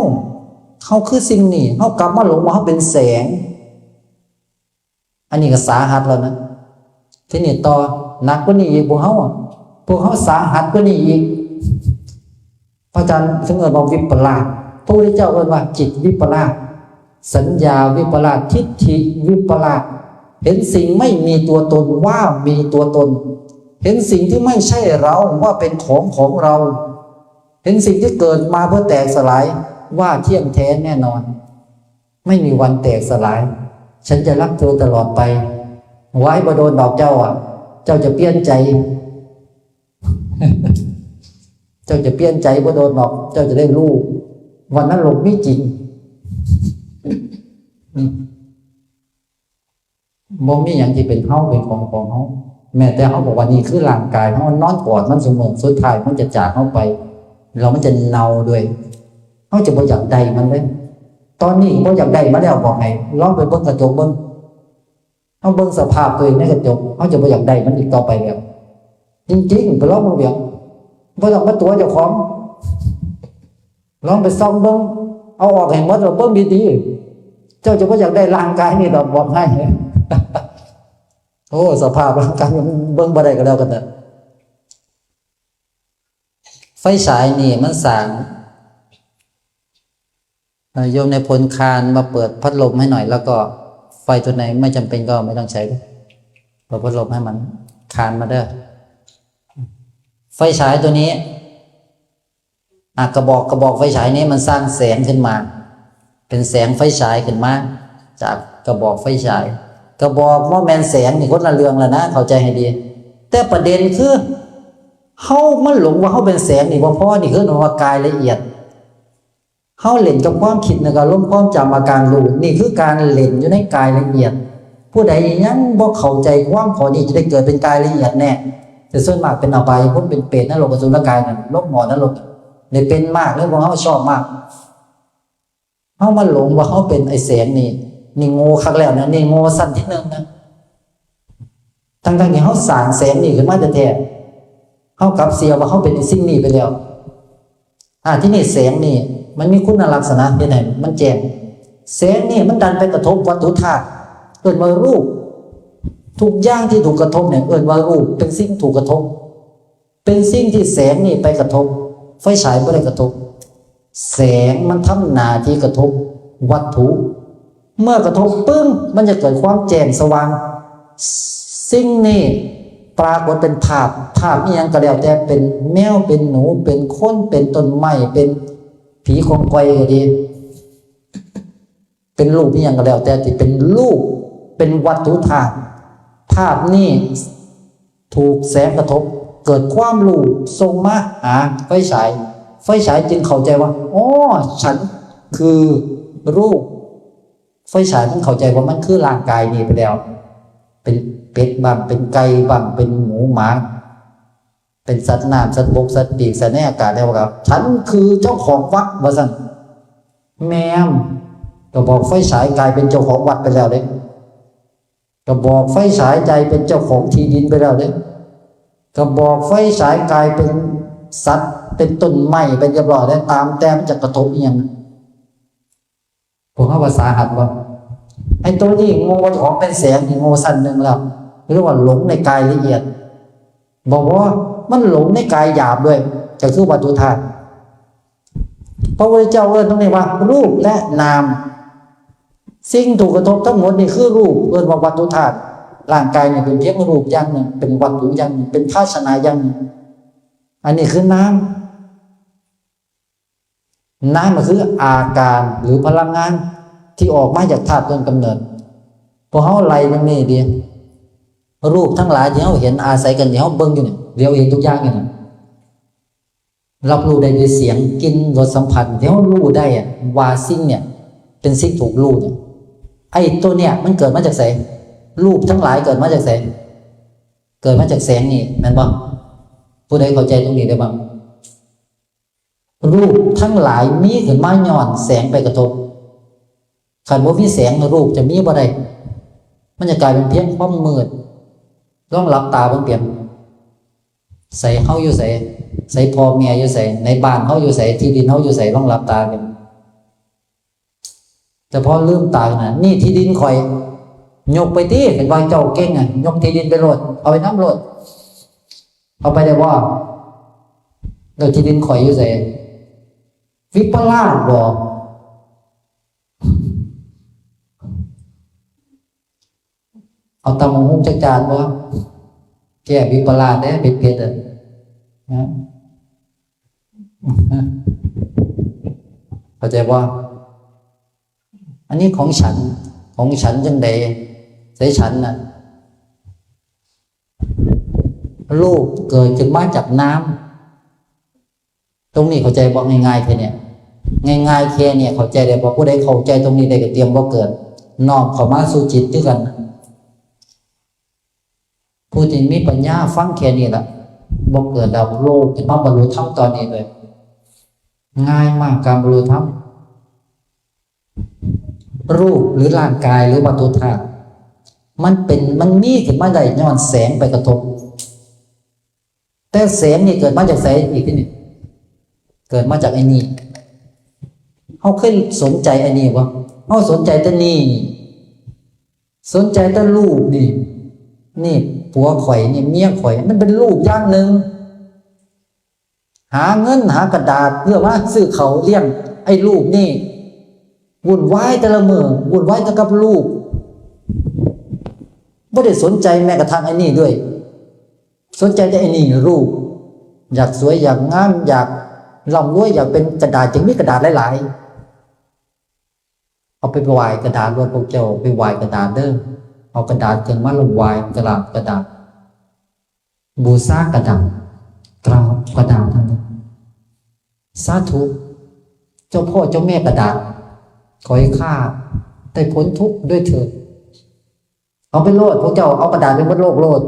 เฮาคือสิ่งนี้ เฮากลับมาหลงว่าเฮาเป็นแสง อันนี้ก็สาหัสแล้วนะ ทีนี้ต่อหนักกว่านี้อีก พวกเฮาอะ พวกเฮาสาหัสกว่านี้อีก พระอาจารย์ถึงเอิ้นว่าวิปลาส พระพุทธเจ้าเอิ้นว่าจิตวิปลาส สัญญาวิปลาส ทิฏฐิวิปลาส เห็นสิ่งไม่มีตัวตนว่ามีตัวตน เห็นสิ่งที่ไม่ใช่เราว่าเป็นของของเรา เห็นสิ่งที่เกิดมาเพื่อแตกสลายว่าเที่ยงแท้แน่นอน ไม่มีวันแตกสลาย ฉันจะรักเธอตลอดไป ว้าย บ่โดนดอกเจ้าอะ เจ้าจะเปลี่ยนใจ เจ้าจะเปลี่ยนใจบ่โดนดอก เจ้าจะได้รู้ว่านรกมีจริง อืม บ่มีหยังที่เป็นเฮาเป็นของของเฮา แม้แต่เฮาบอกว่านี่คือร่างกายเฮา นอนกอดมันซุมื้อ สุดท้ายมันจะจากเฮาไป แล้วมันจะเน่าด้วย เฮาจะบ่อยากได้มันเลย ตอนนี้บ่อยากได้มาแล้ว บอกให้ลองไปเบิ่งกระจกเบิ่ง เฮาเบิ่งสภาพตัวเองในกระจก เฮาจะบ่อยากได้มันอีกต่อไปแล้ว จริงๆ ไปลองเบิ่งเด้อ บ่ต้องมาตั๋วเจ้าของ ลองไปส่องเบิ่ง เอาออกให้หมดแล้วเบิ่งดีๆ เจ้าจะบ่อยากได้ร่างกายนี่ดอก บอกให้ โอ้ สภาพร่างกายมันเบิ่งบ่ได้ก็แล้วกันเถอะ ไฟฉายนี่มันสร้าง เอ่อ โยมในพลคานมาเปิดพัดลมให้หน่อย แล้วก็ไฟตัวไหนไม่จำเป็นก็ไม่ต้องใช้ เปิดพัดลมให้มันคานมาเด้อ ไฟฉายตัวนี้ อ่ะ กระบอก กระบอกไฟฉายนี้มันสร้างแสงขึ้นมา เป็นแสงไฟฉายขึ้นมา จากกระบอกไฟฉาย กระบอกบ่แม่นแสงนี่คนละเรื่องแล้วนะ เข้าใจให้ดี แต่ประเด็นคือ เฮามันหลงว่าเฮาเป็นแสงนี่บ่พอ นี่คือเอิ้นว่ากายละเอียด เฮาเล่นกับความคิด แล้วก็อารมณ์ ความจำ อาการรู้ นี่คือการเล่นอยู่ในกายละเอียด ผู้ใดยังบ่เข้าใจความข้อนี้ จะได้เกิดเป็นกายละเอียดแน่ แต่ส่วนมากเป็นอบายภูมิ เป็นเปรตนรก อสุรกายนั่น ลงหม้อนรก นี่เป็นมากเลย พวกเฮาชอบมาก เฮามาหลงว่าเฮาเป็นไอ้แสงนี่ นี่โง่คักแล้วนะ นี่โง่ชั้นที่หนึ่งนะ ทั้งๆที่เฮาสร้างแสงนี่ขึ้นมาแท้ๆ เฮากลับเชื่อว่าเฮาเป็นสิ่งนี้ไปแล้ว อ่า ทีนี้แสงนี่มันมีคุณลักษณะเฮ็ดให้มันแจ้ง แสงนี่มันดันไปกระทบวัตถุธาตุ เอิ้นว่ารูป ทุกอย่างที่ถูกกระทบเนี่ย เอิ้นว่ารูป เป็นสิ่งถูกกระทบ เป็นสิ่งที่แสงนี่ไปกระทบ ไฟฉายบ่ได้กระทบ แสงมันทำหน้าที่กระทบวัตถุ เมื่อกระทบปึ้ง มันจะเกิดความแจ้งสว่าง สิ่งนี้ปรากฏเป็นภาพ ภาพอิหยังก็แล้วแต่ เป็นแมว เป็นหนู เป็นคน เป็นต้นไม้ เป็นผีกองกอยก็ดี เป็นรูปอิหยังก็แล้วแต่ที่เป็นรูป เป็นวัตถุธาตุ ภาพนี้ถูกแสงกระทบ เกิดความรู้ส่งมาหาไฟฉาย ไฟฉายจึงเข้าใจว่า อ๋อ ฉันคือรูป ไฟฉายมันเข้าใจว่ามันคือร่างกายนี้ไปแล้ว เป็นเป็ดบ้าง เป็นไก่บ้าง เป็นหมูหมา เป็นสัตว์น้ำ สัตว์บก สัตว์ปีก สัตว์ในอากาศแล้วครับ ฉันคือเจ้าของวัตร ว่าซั่น แม่ม กระบอกไฟฉายกลายเป็นเจ้าของวัตรไปแล้วเด้ กระบอกไฟฉายกลายเป็นเจ้าของที่ดินไปแล้วเด้ กระบอกไฟฉายกลายเป็นสัตว์ เป็นต้นไม้ไปเรียบร้อยแล้ว ตามแต่มันจะกระทบอิหยัง พวกเฮาว่าสาหัสบ่ ไอ้ตัวนี้โง่ เจ้าของเป็นแสงนี่โง่ชั้นหนึ่งแล้ว เรียกว่าหลงในกายละเอียด บอกว่ามันหลงในกายหยาบด้วย ก็คือวัตถุธาตุ พระพุทธเจ้าเอิ้นตรงนี้ว่ารูปและนาม สิ่งถูกกระทบทั้งหมดนี่คือรูป เอิ้นว่าวัตถุธาตุ ร่างกายนี่เป็นเพียงรูปอย่างหนึ่ง เป็นวัตถุอย่างหนึ่ง เป็นภาชนะอย่างหนึ่ง อันนี้คือนาม นามก็คืออาการหรือพลังงานที่ออกมาจากธาตุต้นกำเนิด พวกเฮาไล่ตรงนี้ดี รูปทั้งหลายที่เฮาเห็นอาศัยกันที่เฮาเบิ่งอยู่นี่ เดี๋ยวเห็นทุกอย่างอยู่นี่ รับรู้ได้ด้วยเสียง กลิ่น รสสัมผัส ที่เฮารู้ได้อะ ว่าสิ่งเนี่ย เป็นสิ่งถูกรู้เนี่ย ไอ้ตัวเนี่ยมันเกิดมาจากไส รูปทั้งหลายเกิดมาจากไส เกิดมาจากแสงนี่ แม่นบ่ ผู้ใดเข้าใจตรงนี้ได้บ้าง รูปทั้งหลายมีขึ้นมาย้อนแสงไปกระทบ คันบ่มีแสง รูปจะมีบ่ได้ มันจะกลายเป็นเพียงความมืด ลองหลับตาเบิ่งเปียง ไสเฮาอยู่ไส ไสพ่อแม่อยู่ไส ในบ้านเฮาอยู่ไส ที่ดินเฮาอยู่ไส ลองหลับตาเบิ่ง แต่พอลืมตานะ นี่ที่ดินข่อย ยกไปติ เห็นว่าเจ้าเก่งอ่ะ ยกที่ดินไปโลด เอาไปนำโลด เอาไปได้บ่ แล้วที่ดินข่อยอยู่ไส วิปลาสบ่ เอาตำบักหุ่งจักจานบ่ แก้วิปลาสเด้ เผ็ดๆ อ่ะ นะ เข้าใจบ่ อันนี้ของฉัน ของฉันจังใด ใส่ฉันน่ะ รูปเกิดขึ้นมาจากน้ำ ตรงนี้เข้าใจบ่ ง่ายๆ แค่เนี้ย ง่ายๆ แค่เนี้ย เข้าใจได้บ่ ผู้ใดเข้าใจตรงนี้ได้ก็เตรียมบ่เกิด น้อมเข้ามาสู่จิตคือกัน ผู้ที่มีปัญญาฟังแค่นี้ละ บ่เกิดดอก โลกที่มาบรรลุธรรมตอนนี้เลย ง่ายมากการบรรลุธรรม รูปหรือร่างกายหรือวัตถุธาตุ มันเป็น มันมีขึ้นมาได้ย้อนแสงไปกระทบ แต่แสงนี่เกิดมาจากไสอีกทีนี่ เกิดมาจากไอ้นี่ เฮาเคยสนใจไอ้นี่บ่ เฮาสนใจแต่นี่ สนใจแต่รูปนี่ นี่ผัวข่อย นี่เมียข่อย มันเป็นรูปอย่างหนึ่ง หาเงินหากระดาษเพื่อมาซื้อข้าวเลี้ยงไอ้รูปนี่ วุ่นวายแต่ละมื้อ วุ่นวายแต่กับรูป บ่ได้สนใจแม้กระทั่งไอ้นี่ด้วย สนใจแต่ไอ้นี่รูป อยากสวยอยากงาม อยากร่ำรวย อยากเป็นกระดาษ จึงมีกระดาษหลายๆ เอาไปไหว้กระดาษโลด พวกเจ้าไปไหว้กระดาษเด้อ เอากระดาษขึ้นมาแล้วไหว้กระดาษ กระดาษ บูชากระดาษ กราบกระดาษนั่นเอง สาธุ เจ้าพ่อเจ้าแม่กระดาษ ขอให้ข้าได้พ้นทุกข์ด้วยเถิด เอาไปโลด พวกเจ้าเอากระดาษไปหมดโลกโลด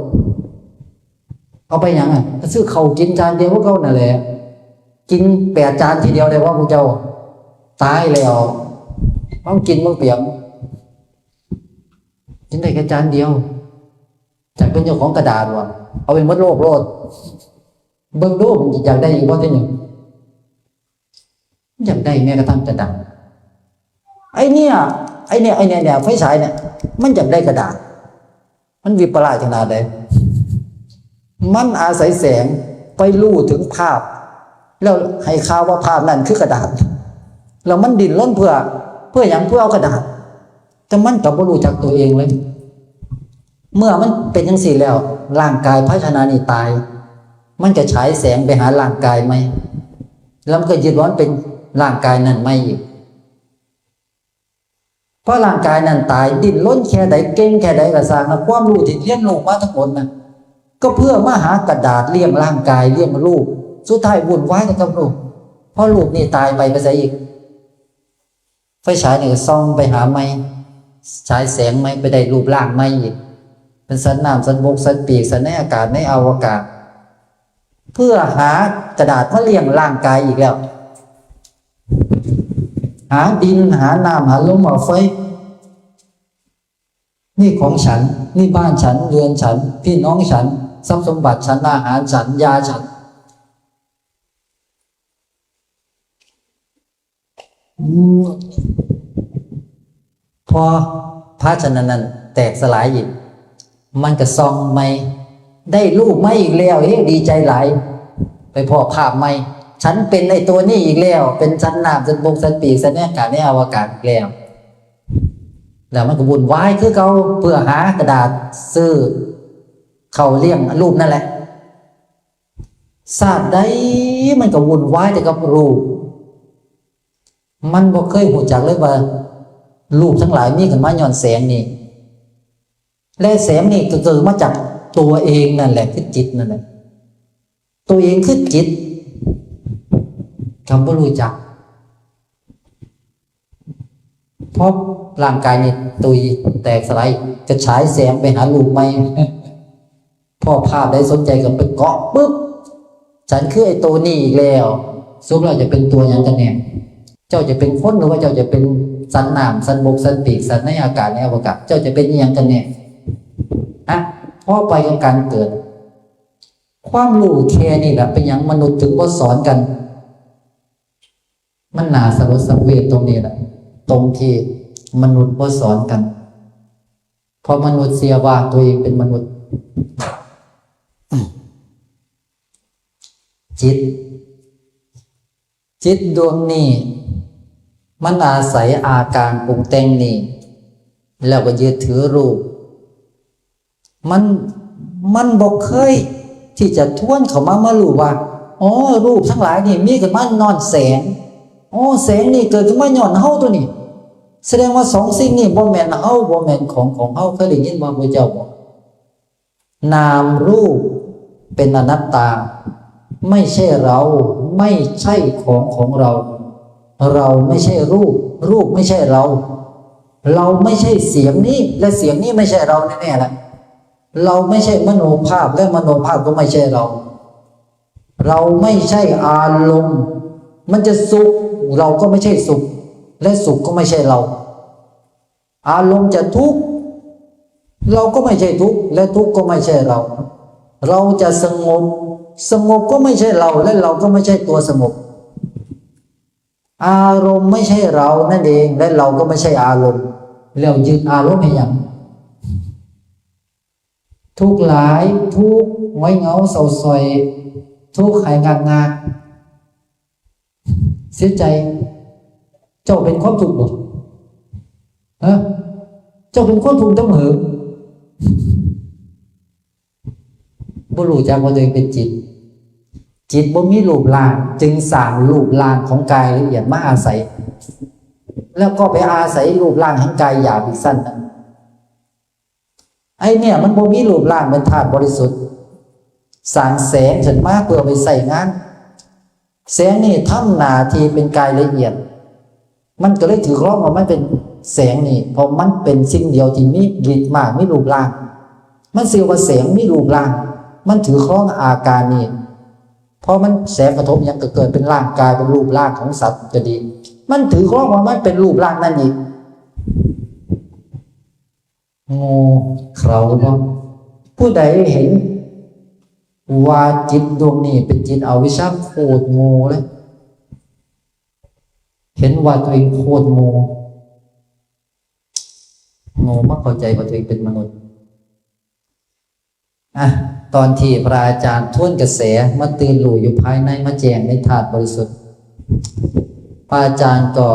เอาไปหยังอ่ะ ก็ซื้อข้าวกินจานเดียวพวกเขานั่นแหละ กินแปดจานทีเดียวได้ว่าพวกเจ้า ตายแล้ว มันกินมันเปียก กินได้แค่จานเดียว จักเป็นเจ้าของกระดาษว่ะ เอาไปหมดโลกโลด เบิ่งดูมันอยากได้อีกบ่ทีหนึ่ง อยากได้แม้กระทั่งกระดาษ ไอ้เนี่ย ไอ้เนี่ย ไอ้เนี่ย เนี่ย ไฟฉายเนี่ย มันอยากได้กระดาษ มันวิปลาสขนาดใด มันอาศัยแสงไปรู้ถึงภาพ แล้วให้ข่าวว่าภาพนั้นคือกระดาษ แล้วมันดิ้นรนเพื่อ เพื่อหยัง เพื่อเอากระดาษ แต่มันก็บ่รู้จักตัวเองเลย เมื่อมันเป็นจังซี่แล้ว ร่างกายภาชนะนี้ตาย มันก็ฉายแสงไปหาร่างกายใหม่ แล้วมันก็ยึดว่ามันเป็นร่างกายนั้นใหม่อีก พอร่างกายนั้นตาย ดิ้นรนแค่ใด เก่งแค่ใดก็ซ่างนะ ความรู้ที่เรียนรู้มาทั้งหมดนะ ก็เพื่อมาหากระดาษเลี้ยงร่างกาย เลี้ยงรูป สุดท้ายวุ่นวายแต่กับรูป พอรูปนี้ตายไป ไปไสอีก ไฟฉายนี่ก็ส่องไปหาใหม่ ฉายแสงใหม่ ไปได้รูปร่างใหม่อีก เป็นสัตว์น้ำ สัตว์บก สัตว์ปีก สัตว์ในอากาศ ในอวกาศ เพื่อหากระดาษมาเลี้ยงร่างกายอีกแล้ว หาดิน หาน้ำ หาลม หาไฟ นี่ของฉัน นี่บ้านฉัน เรือนฉัน พี่น้องฉัน ทรัพย์สมบัติฉัน อาหารฉัน ยาฉัน อืม พอภาชนะนั้นแตกสลายอีก มันก็ส่องใหม่ ได้รูปใหม่อีกแล้ว เฮ้ย ดีใจหลาย ไปพ้อภาพใหม่ ฉันเป็นไอ้ตัวนี้อีกแล้ว เป็นสัตว์น้ำ สัตว์บก สัตว์ปีก สัตว์ในอากาศ ในอวกาศอีกแล้ว แล้วมันก็วุ่นวายคือเก่า เพื่อหากระดาษซื้อข้าวเลี้ยงรูปนั่นแหละ ชาติใดมันก็วุ่นวายแต่กับรูป มันบ่เคยรู้จักเลยว่า รูปทั้งหลายมีขึ้นมาย้อนแสงนี่ และแสงนี่ก็เกิดมาจากตัวเองนั่นแหละ คือจิตนั่นแหละ ตัวเองคือจิต ก็บ่รู้จัก เพราะร่างกายนี่ตุยแตกสลาย จะฉายแสงไปหารูปใหม่ พ้อภาพใดสนใจก็ไปเกาะปุ๊บ ฉันคือไอ้ตัวนี้อีกแล้ว สรุปแล้วจะเป็นตัวหยังกันแน่ เจ้าจะเป็นคนหรือว่าเจ้าจะเป็นสัตว์น้ำ สัตว์บก สัตว์ปีก สัตว์ในอากาศ ในอวกาศ เจ้าจะเป็นอิหยังกันแน่ ฮะ พ้อไปกับการเกิด ความรู้แค่นี้แหละ เป็นหยังมนุษย์ถึงบ่สอนกัน มันน่าสลดสังเวชตรงนี้แหละ ตรงที่ มนุษย์บ่สอนกัน เพราะมนุษย์เชื่อว่าตัวเองเป็นมนุษย์ จิต จิตดวงนี้ มันอาศัยอาการปรุงแต่งนี้ แล้วก็ยึดถือรูป มัน มันบ่เคยที่จะทวนเข้ามา มารู้ว่า อ๋อ รูปทั้งหลายนี่มีขึ้นมาย้อนแสง อ๋อ แสงนี่เกิดขึ้นมาย้อนเฮาตัวนี้ แสดงว่าสองสิ่งนี้บ่แม่นเฮา บ่แม่นของของเฮา เคยได้ยินบ่ พระเจ้าบอก นามรูปเป็นอนัตตา ไม่ใช่เรา ไม่ใช่ของของเรา เราไม่ใช่รูป รูปไม่ใช่เรา เราไม่ใช่เสียงนี้ และเสียงนี้ไม่ใช่เราแน่ๆละ เราไม่ใช่มโนภาพ และมโนภาพก็ไม่ใช่เรา เราไม่ใช่อารมณ์ มันจะสุข เราก็ไม่ใช่สุข และสุขก็ไม่ใช่เรา อารมณ์จะทุกข์ เราก็ไม่ใช่ทุกข์ และทุกข์ก็ไม่ใช่เรา เราจะสงบ สงบก็ไม่ใช่เรา และเราก็ไม่ใช่ตัวสงบ อารมณ์ไม่ใช่เรานั่นเอง และเราก็ไม่ใช่อารมณ์ แล้วยึดอารมณ์ให้หยัง ทุกข์หลาย ทุกข์หงอยเหงาเศร้าส้อย ทุกข์หายงากงาก เสียใจ เจ้าเป็นความทุกข์บ่ ฮะ เจ้าเป็นความทุกข์ตั้งเหิง บ่รู้จักว่าตัวเองเป็นจิต จิตบ่มีรูปร่าง จึงสร้างรูปร่างของกายละเอียดมาอาศัย แล้วก็ไปอาศัยรูปร่างของกายหยาบอีกชั้นหนึ่ง ไอ้เนี่ยมันบ่มีรูปร่างเป็นธาตุบริสุทธิ์ สร้างแสงขึ้นมาเพื่อไปใช้งาน แสงนี่ทำหน้าที่เป็นกายละเอียด มันก็เลยถือครองว่ามันเป็นแสงนี่ เพราะมันเป็นสิ่งเดียวที่มีฤทธิ์มาก มีรูปร่าง มันชื่อว่าแสงมีรูปร่าง มันถือครองอาการนี่ พอมันแสงกระทบหยังก็เกิดเป็นร่างกาย เป็นรูปร่างของสัตว์ก็ดี มันถือครองว่ามันเป็นรูปร่างนั่นอีก โง่เขลาเนาะ ผู้ใดเห็นว่าจิตดวงนี้เป็นจิตอวิชชา โคตรโง่เลย เห็นว่าตัวเองโคตรโง่ โง่มาเข้าใจว่าตัวเองเป็นมนุษย์ อ่ะ ตอนที่พระอาจารย์ทวนกระแสมาตื่นรู้อยู่ภายใน มาแจ้งในธาตุบริสุทธิ์ พระอาจารย์ก็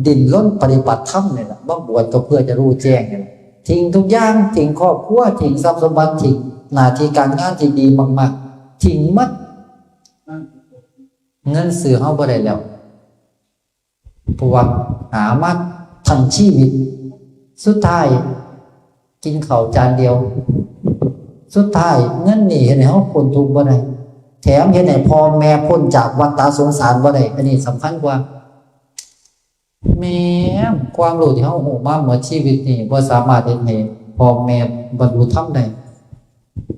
ดิ้นรนปฏิบัติธรรมเนี่ยแหละ มาบวชก็เพื่อจะรู้แจ้งเนี่ยแหละ ทิ้งทุกอย่าง ทิ้งครอบครัว ทิ้งทรัพย์สมบัติ ทิ้งหน้าที่การงานที่ดีมากๆ ทิ้งหมด เงินซื้อเฮาบ่ได้แล้ว เพราะว่าหามาทั้งชีวิต สุดท้ายกินข้าวจานเดียว สุดท้ายเงินนี่เฮ็ดให้เฮาพ้นทุกข์บ่ได้ แถมเฮ็ดให้พ่อแม่พ้นจากวัฏฏะสงสารบ่ได้ อันนี้สำคัญกว่า แม่นความรู้ที่เฮารู้มาหมดชีวิตนี่บ่สามารถเฮ็ดให้พ่อแม่บรรลุธรรมได้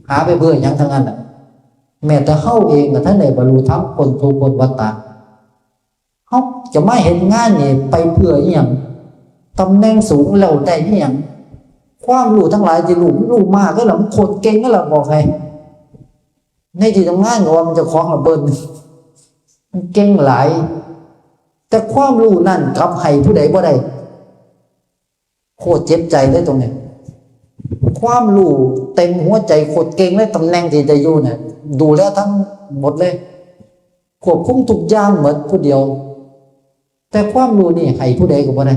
หาไปเพื่อหยังทั้งนั้นน่ะ แม้แต่เฮาเองก็ทันได้บรรลุธรรม พ้นทุกข์พ้นวัฏฏะ เฮาจะมาเฮ็ดงานนี่ไปเพื่ออิหยัง ตำแหน่งสูงแล้วได้อิหยัง ความรู้ทั้งหลายที่รู้ รู้มากแล้วล่ะ มันโคตรเก่งแล้วล่ะ บอกให้ ในที่ทำงานก็ว่ามันเจ้าของละเบิ่น มันเก่งหลาย แต่ความรู้นั่นกลับให้ผู้ใดบ่ได้ โคตรเจ็บใจเลยตรงนี้ ความรู้เต็มหัวใจ โคตรเก่งเลย ตำแหน่งที่ได้อยู่เนี่ย ดูแลทั้งหมดเลย ควบคุมทุกอย่างหมดผู้เดียว แต่ความรู้นี่ให้ผู้ใดก็บ่ได้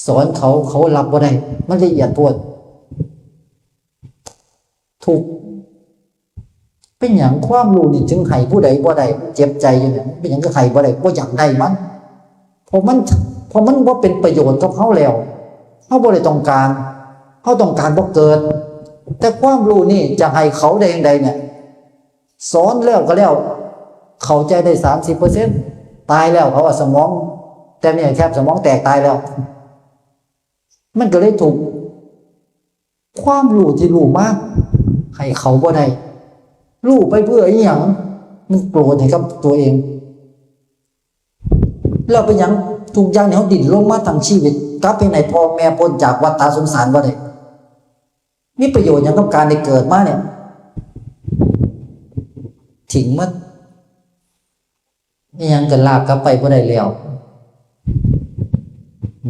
สอนเขา เขารับบ่ได้ มันละเอียดโพด ทุกข์ เป็นหยังความรู้นี่จึงให้ผู้ใดบ่ได้ เจ็บใจอยู่เนี่ย เป็นหยังก็ให้บ่ได้ บ่อยากได้มัน เพราะมัน เพราะมันบ่เป็นประโยชน์กับเฮาแล้ว เฮาบ่ได้ต้องการ เฮาต้องการบ่เกิด แต่ความรู้นี่จะให้เขาได้จั่งใดเนี่ย สอนแล้วก็แล้ว เข้าใจได้สามสิบเปอร์เซ็นต์ ตายแล้วเขาว่าสมอง แต่เนี่ยแคบสมองแตกตายแล้ว มันก็เลยทุกข์ ความรู้ที่รู้มา ให้เขาบ่ได้ รู้ไปเพื่ออิหยัง มันโกรธให้กับตัวเอง แล้วเป็นหยังทุกอย่างที่เฮาดิ้นรนมาทั้งชีวิต กลับไปให้พ่อแม่พ้นจากวัฏฏะสงสารบ่ได้ มีประโยชน์หยังกับการได้เกิดมาเนี่ย ทิ้งหมด อิหยังก็ลากกลับไปบ่ได้แล้ว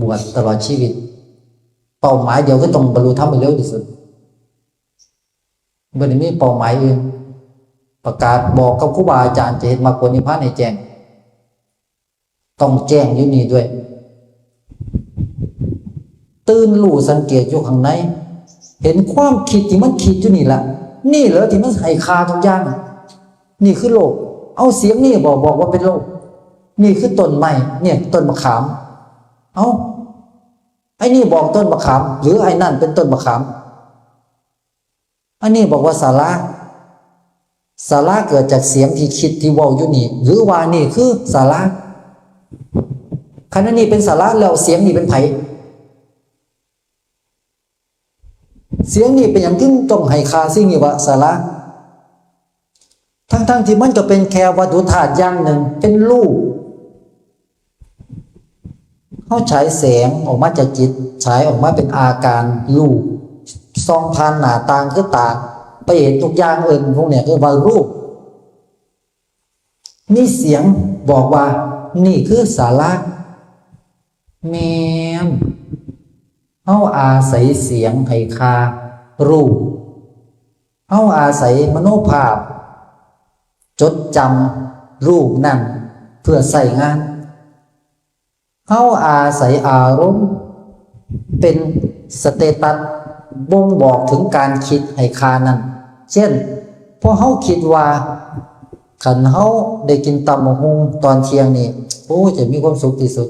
บวชตลอดชีวิต เป้าหมายเดียวคือต้องบรรลุธรรมให้เร็วที่สุด บ่ได้มีเป้าหมายอื่น ประกาศบอกกับครูบาอาจารย์จะเฮ็ดมรรคผลนิพพานให้แจ้ง ต้องแจ้งอยู่นี่ด้วย ตื่นรู้สังเกตอยู่ข้างใน เห็นความคิดที่มันคิดอยู่นี่แหละ นี่เหรอที่มันให้ค่าทุกอย่าง นี่คือโลก เอาเสียงนี่บอก บอกว่าเป็นโลก นี่คือต้นไม้ เนี่ยต้นมะขาม เอา ไอ้นี่บอกต้นมะขาม หรือไอ้นั่นเป็นต้นมะขาม อันนี้บอกว่าสาระ สาระเกิดจากเสียงที่คิดที่เว้าอยู่นี่ หรือว่านี่คือสาระ คันอันนี้เป็นสาระแล้วเสียงนี่เป็นไผ เสียงนี่เป็นหยังจึงต้องให้ค่าสิ่งนี้ว่าสาระ ทั้งๆที่มันก็เป็นแค่วัตถุธาตุอย่างหนึ่ง เป็นรูป เฮาฉายแสงออกมาจากจิต ฉายออกมาเป็นอาการรูป ส่องผ่านหน้าต่างคือตา ไปเห็นทุกอย่าง เอิ้นพวกเนี้ยคือว่ารูป มีเสียงบอกว่านี่คือสาระ แม่น เฮาอาศัยเสียงให้ค่ารูป เฮาอาศัยมโนภาพ จดจำรูปนั้นเพื่อใช้งาน เฮาอาศัยอารมณ์เป็นสเตตัสบ่งบอกถึงการคิดให้ค่านั้น เช่น พอเฮาคิดว่า คันเฮาได้กินตำบักหุ่งตอนเที่ยงนี่ โอ้ จะมีความสุขที่สุด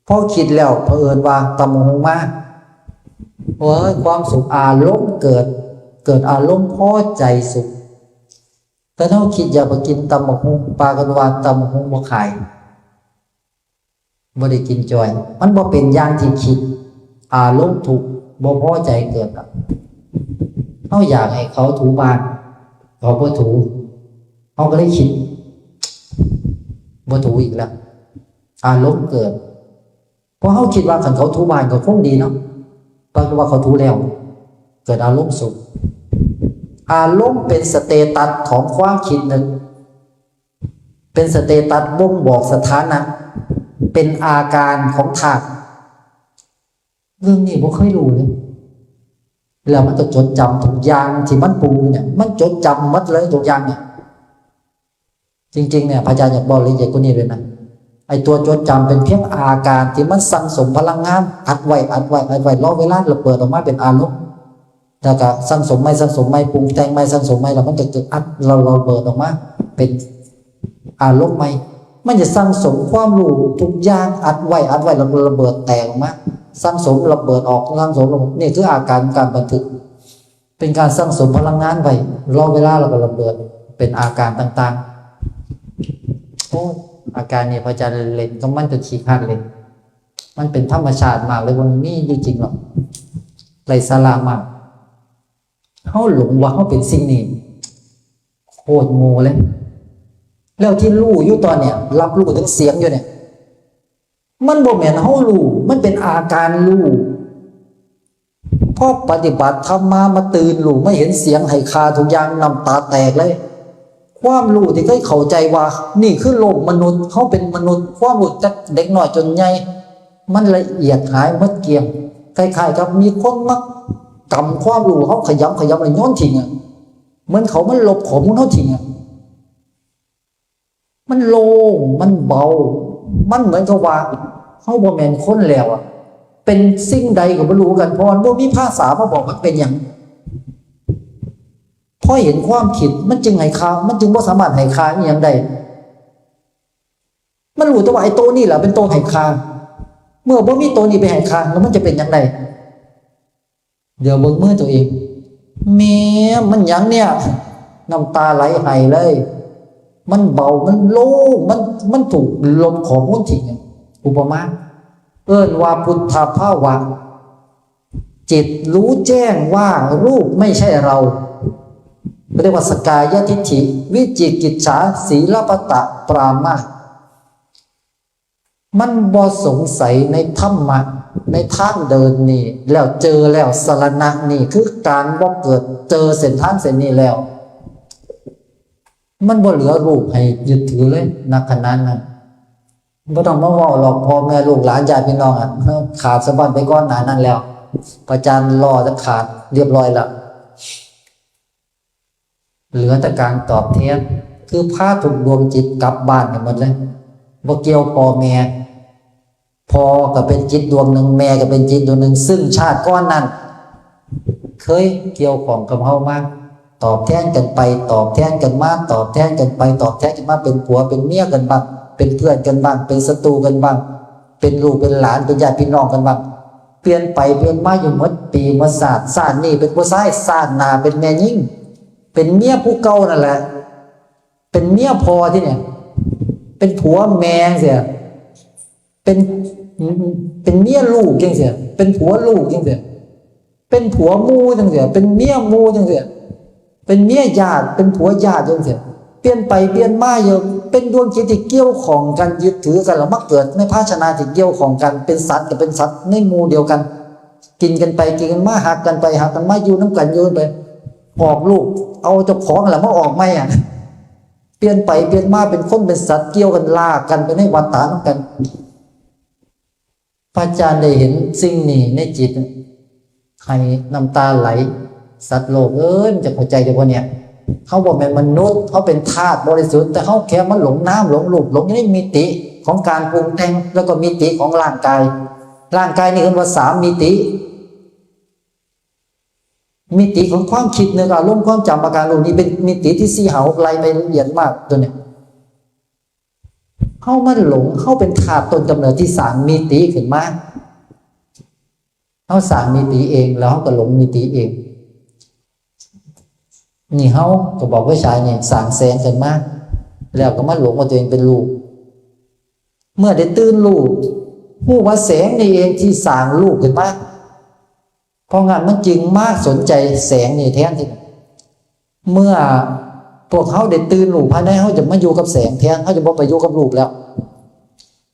พอคิดแล้วเผอิญว่าตำบักหุ่งมา โอ้ย ความสุข อารมณ์เกิด เกิดอารมณ์พอใจสุข แต่เฮาคิดอยากไปกินตำบักหุ่ง ปรากฏว่าตำบักหุ่งบ่ขาย บ่ได้กินจ่อย มันบ่เป็นอย่างที่คิด อารมณ์ทุกข์ บ่พอใจเกิดอะ เฮาอยากให้เขาถูบ้าน เขาบ่ถู เฮาก็เลยคิด บ่ถูอีกแล้ว อารมณ์เกิด เพราะเฮาคิดว่าคันเขาถูบ้านก็คงดีเนาะ ปรากฏว่าเขาถูแล้ว เกิดอารมณ์สุข อารมณ์เป็นสเตตัสของความคิดนึก เป็นสเตตัสบ่งบอกสถานะ เป็นอาการของธาตุ เรื่องนี้บ่เคยรู้เลย แล้วมันก็จดจำทุกอย่างที่มันปรุงเนี่ย มันจดจำหมดเลยทุกอย่างเนี่ย จริงๆเนี่ย พระอาจารย์อยากบอกละเอียดกว่านี้เลยนะ ไอ้ตัวจดจำเป็นเพียงอาการที่มันสั่งสมพลังงาน อัดไว้ อัดไว้ อัดไว้ รอเวลาระเบิดออกมาเป็นอารมณ์ แล้วก็สั่งสมใหม่ สั่งสมใหม่ ปรุงแต่งใหม่ สั่งสมใหม่ แล้วมันก็เกิดอัด เราระเบิดออกมาเป็นอารมณ์ใหม่ มันจะสั่งสมความรู้ทุกอย่าง อัดไว้ อัดไว้ แล้วก็ระเบิดแตกออกมา สั่งสมระเบิดออก สั่งสมระเบิด นี่คืออาการของการบันทึก เป็นการสั่งสมพลังงานไว้ รอเวลาแล้วก็ระเบิดเป็นอาการต่างๆ โอ้ อาการนี้พระอาจารย์เล่นกับมันจนขี้คร้านเล่น มันเป็นธรรมชาติมากเลย มันมีอยู่จริงหรอก ไร้สาระมาก เฮาหลงว่าเฮาเป็นสิ่งนี้ โคตรโง่เลย แล้วที่รู้อยู่ตอนเนี้ย รับรู้ถึงเสียงอยู่เนี่ย มันบ่แม่นเฮารู้ มันเป็นอาการรู้ พอปฏิบัติธรรมมา มาตื่นรู้ มาเห็นเสียงให้ค่าทุกอย่าง น้ำตาแตกเลย ความรู้ที่เคยเข้าใจว่า นี่คือโลกมนุษย์ เฮาเป็นมนุษย์ ความรู้จากเด็กน้อยจนใหญ่ มันละเอียดหายหมดเกลี้ยง คล้ายๆกับมีคนมากำความรู้เฮา ขยำขยำแล้วโยนทิ้งอะ เหมือนเขามันลบข้อมูลเฮาทิ้งอะ มันโล่ง มันเบา มันเหมือนกับว่าเฮาบ่แม่นคนแล้วอะ เป็นสิ่งใดก็บ่รู้กัน เพราะมันบ่มีภาษามาบอกมันเป็นหยัง พอเห็นความคิด มันจึงให้ค่า มันจึงบ่สามารถให้ค่าอิหยังได้ มันรู้แต่ว่าไอ้โตนี่แหละเป็นโตให้ค่า เมื่อบ่มีโตนี้ไปให้ค่า แล้วมันจะเป็นหยังไง เดี๋ยวเบิ่งมือตัวเอง แม่ มันหยังเนี่ย น้ำตาไหลไห้เลย มันเบา มันโล่ง มัน มันถูกลบข้อมูลทิ้ง อุปมา เอิ้นว่าพุทธภาวะ จิตรู้แจ้งว่ารูปไม่ใช่เรา เรียกว่าสกกายทิฏฐิ วิจิกิจฉา ศีลปตะ ปรามาส มันบ่สงสัยในธรรมะ ในทางเดินนี่ แล้วเจอแล้วสรณะนี่ คือการบ่เกิด เจอเส้นทางเส้นนี้แล้ว มันบ่เหลือรูปให้ยึดถือเลย ณ ขณะนั้น บ่ต้องมาเว้าหรอก พ่อแม่ลูกหลานญาติพี่น้องอะ ขาดสะบั้นไปก่อนหน้านั้นแล้ว พระอาจารย์รอจะขาดเรียบร้อยแล้ว เหลือแต่การตอบแทน คือพาทุกดวงจิตกลับบ้านกันหมดเลย บ่เกี่ยวพ่อแม่ พ่อก็เป็นจิตดวงหนึ่ง แม่ก็เป็นจิตดวงหนึ่ง ซึ่งชาติก่อนนั้น เคยเกี่ยวข้องกับเฮามา ตอบแทนกันไป ตอบแทนกันมา ตอบแทนกันไป ตอบแทนกันมา เป็นผัวเป็นเมียกันบ้าง เป็นเพื่อนกันบ้าง เป็นศัตรูกันบ้าง เป็นลูกเป็นหลาน เป็นญาติพี่น้องกันบ้าง เปลี่ยนไปเปลี่ยนมาอยู่หมดปีหมดชาติ ชาตินี้เป็นผู้ชาย ชาติหน้าเป็นแม่หญิง เป็นเมียผู้เก่านั่นแหละ เป็นเมียพ่อที่เนี่ย เป็นผัวแม่จังซี้ เป็น เป็นเมียลูกจังซี้ เป็นผัวลูกจังซี้ เป็นผัวหมู่จังซี้ เป็นเมียหมู่จังซี้ เป็นเมียญาติ เป็นผัวญาติจังซี้ เปลี่ยนไปเปลี่ยนมาอยู่ เป็นดวงจิตที่เกี่ยวข้องกัน ยึดถือกัน แล้วมาเกิดในภาชนะที่เกี่ยวข้องกัน เป็นสัตว์ก็เป็นสัตว์ในหมู่เดียวกัน กินกันไปกินกันมา ฮักกันไปฮักกันมา อยู่นำกันอยู่ไป ออกลูก เอาเจ้าของแหละมาออกใหม่อะ เปลี่ยนไปเปลี่ยนมา เป็นคนเป็นสัตว์ เกี่ยวกัน ลากกันไปในวัฏฏะนำกัน พระอาจารย์ได้เห็นสิ่งนี้ในจิต ให้น้ำตาไหล สัตว์โลกเอ้ย มันจะเข้าใจได้บ่เนี่ย เฮาบ่แม่นมนุษย์ เฮาเป็นธาตุบริสุทธิ์ แต่เฮาแค่มาหลงนาม หลงรูป หลงในมิติของการปรุงแต่ง แล้วก็มิติของร่างกาย ร่างกายนี่เอิ้นว่าสามมิติ มิติของความคิดนึกอารมณ์ความจำอาการรู้นี่เป็นมิติที่สี่ห้าหก ไล่ไปละเอียดมากตัวเนี่ย เฮามาหลง เฮาเป็นธาตุต้นกำเนิดที่สร้างมิติขึ้นมา เฮาสร้างมิติเอง แล้วเฮาก็หลงมิติเอง นี่เฮาก็บอกว่าชายนี่สร้างแสงขึ้นมา แล้วก็มาหลงว่าตัวเองเป็นรูป เมื่อได้ตื่นรู้ รู้ว่าแสงนี่เองที่สร้างรูปขึ้นมา เพราะงั้นมันจึงมาสนใจแสงนี่แทนที่ เมื่อพวกเฮาได้ตื่นรู้ภายใน เฮาจะมาอยู่กับแสงแทน เฮาจะบ่ไปอยู่กับรูปแล้ว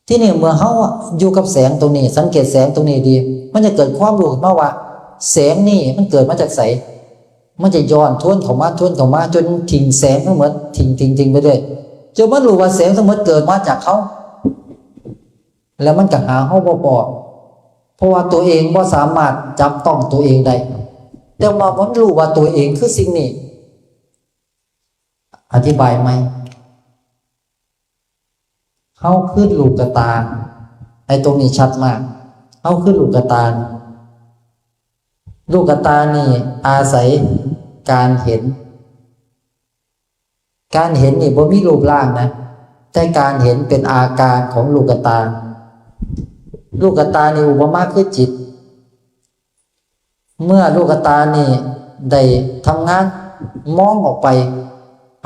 ที่นี่เมื่อเฮาอยู่กับแสงตรงนี้ สังเกตแสงตรงนี้ดี มันจะเกิดความรู้ขึ้นมาว่า แสงนี่มันเกิดมาจากไส มันจะย้อนทวนเข้ามา ทวนเข้ามา จนทิ้งแสงทั้งหมด ทิ้ง ทิ้ง ทิ้งไปเรื่อย จนมันรู้ว่าแสงทั้งหมดเกิดมาจากเฮา แล้วมันก็หาเฮาบ่พ้อ เพราะว่าตัวเองบ่สามารถจับต้องตัวเองได้ แต่ว่ามันรู้ว่าตัวเองคือสิ่งนี้ อธิบายใหม่ เฮาคือลูกกะตา ไอ้ตรงนี้ชัดมาก เฮาคือลูกกะตา ลูกกะตานี่อาศัยการเห็น การเห็นนี่บ่มีรูปร่างนะ แต่การเห็นเป็นอาการของลูกกะตา ลูกกะตานี่อุปมาคือจิต เมื่อลูกกะตานี่ได้ทำงาน มองออกไป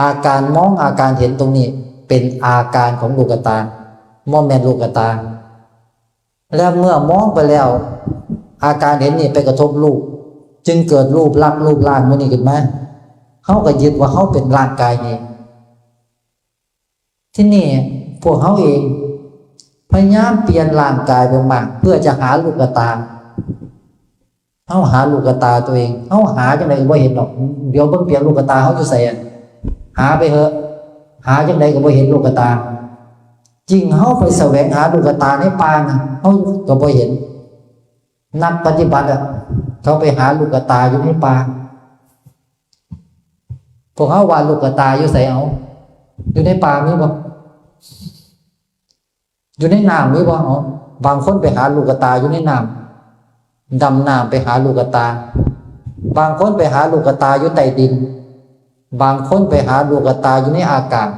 อาการมอง อาการเห็นตรงนี้เป็นอาการของลูกกะตา บ่แม่นลูกกะตา และเมื่อมองไปแล้ว อาการเห็นนี่ไปกระทบรูป จึงเกิดรูปลักษณ์รูปร่างหมู่นี้ขึ้นมา เฮาก็ยึดว่าเฮาเป็นร่างกายนี้ ที่นี่พวกเฮาเอง พยายามเปลี่ยนร่างกายไปมาก เพื่อจะหาลูกกะตา เฮาหาลูกกะตาตัวเอง เฮาหาจังใดก็บ่เห็นดอก เดี๋ยวเบิ่งเปลี่ยนลูกกะตาเฮาอยู่ไสอะ หาไปเถอะ หาจังใดก็บ่เห็นลูกกะตา ยิ่งเฮาไปแสวงหาลูกกะตาในป่านะ เฮาก็บ่เห็น นักปฏิบัติอะ เขาไปหาลูกกะตาอยู่ในป่า พวกเฮาว่าลูกกะตาอยู่ไสเอา อยู่ในป่ามีบ่ อยู่ในน้ำมีบ่เอา บางคนไปหาลูกกะตาอยู่ในน้ำ ดำน้ำไปหาลูกกะตา บางคนไปหาลูกกะตาอยู่ใต้ดิน บางคนไปหาลูกกะตาอยู่ในอากาศ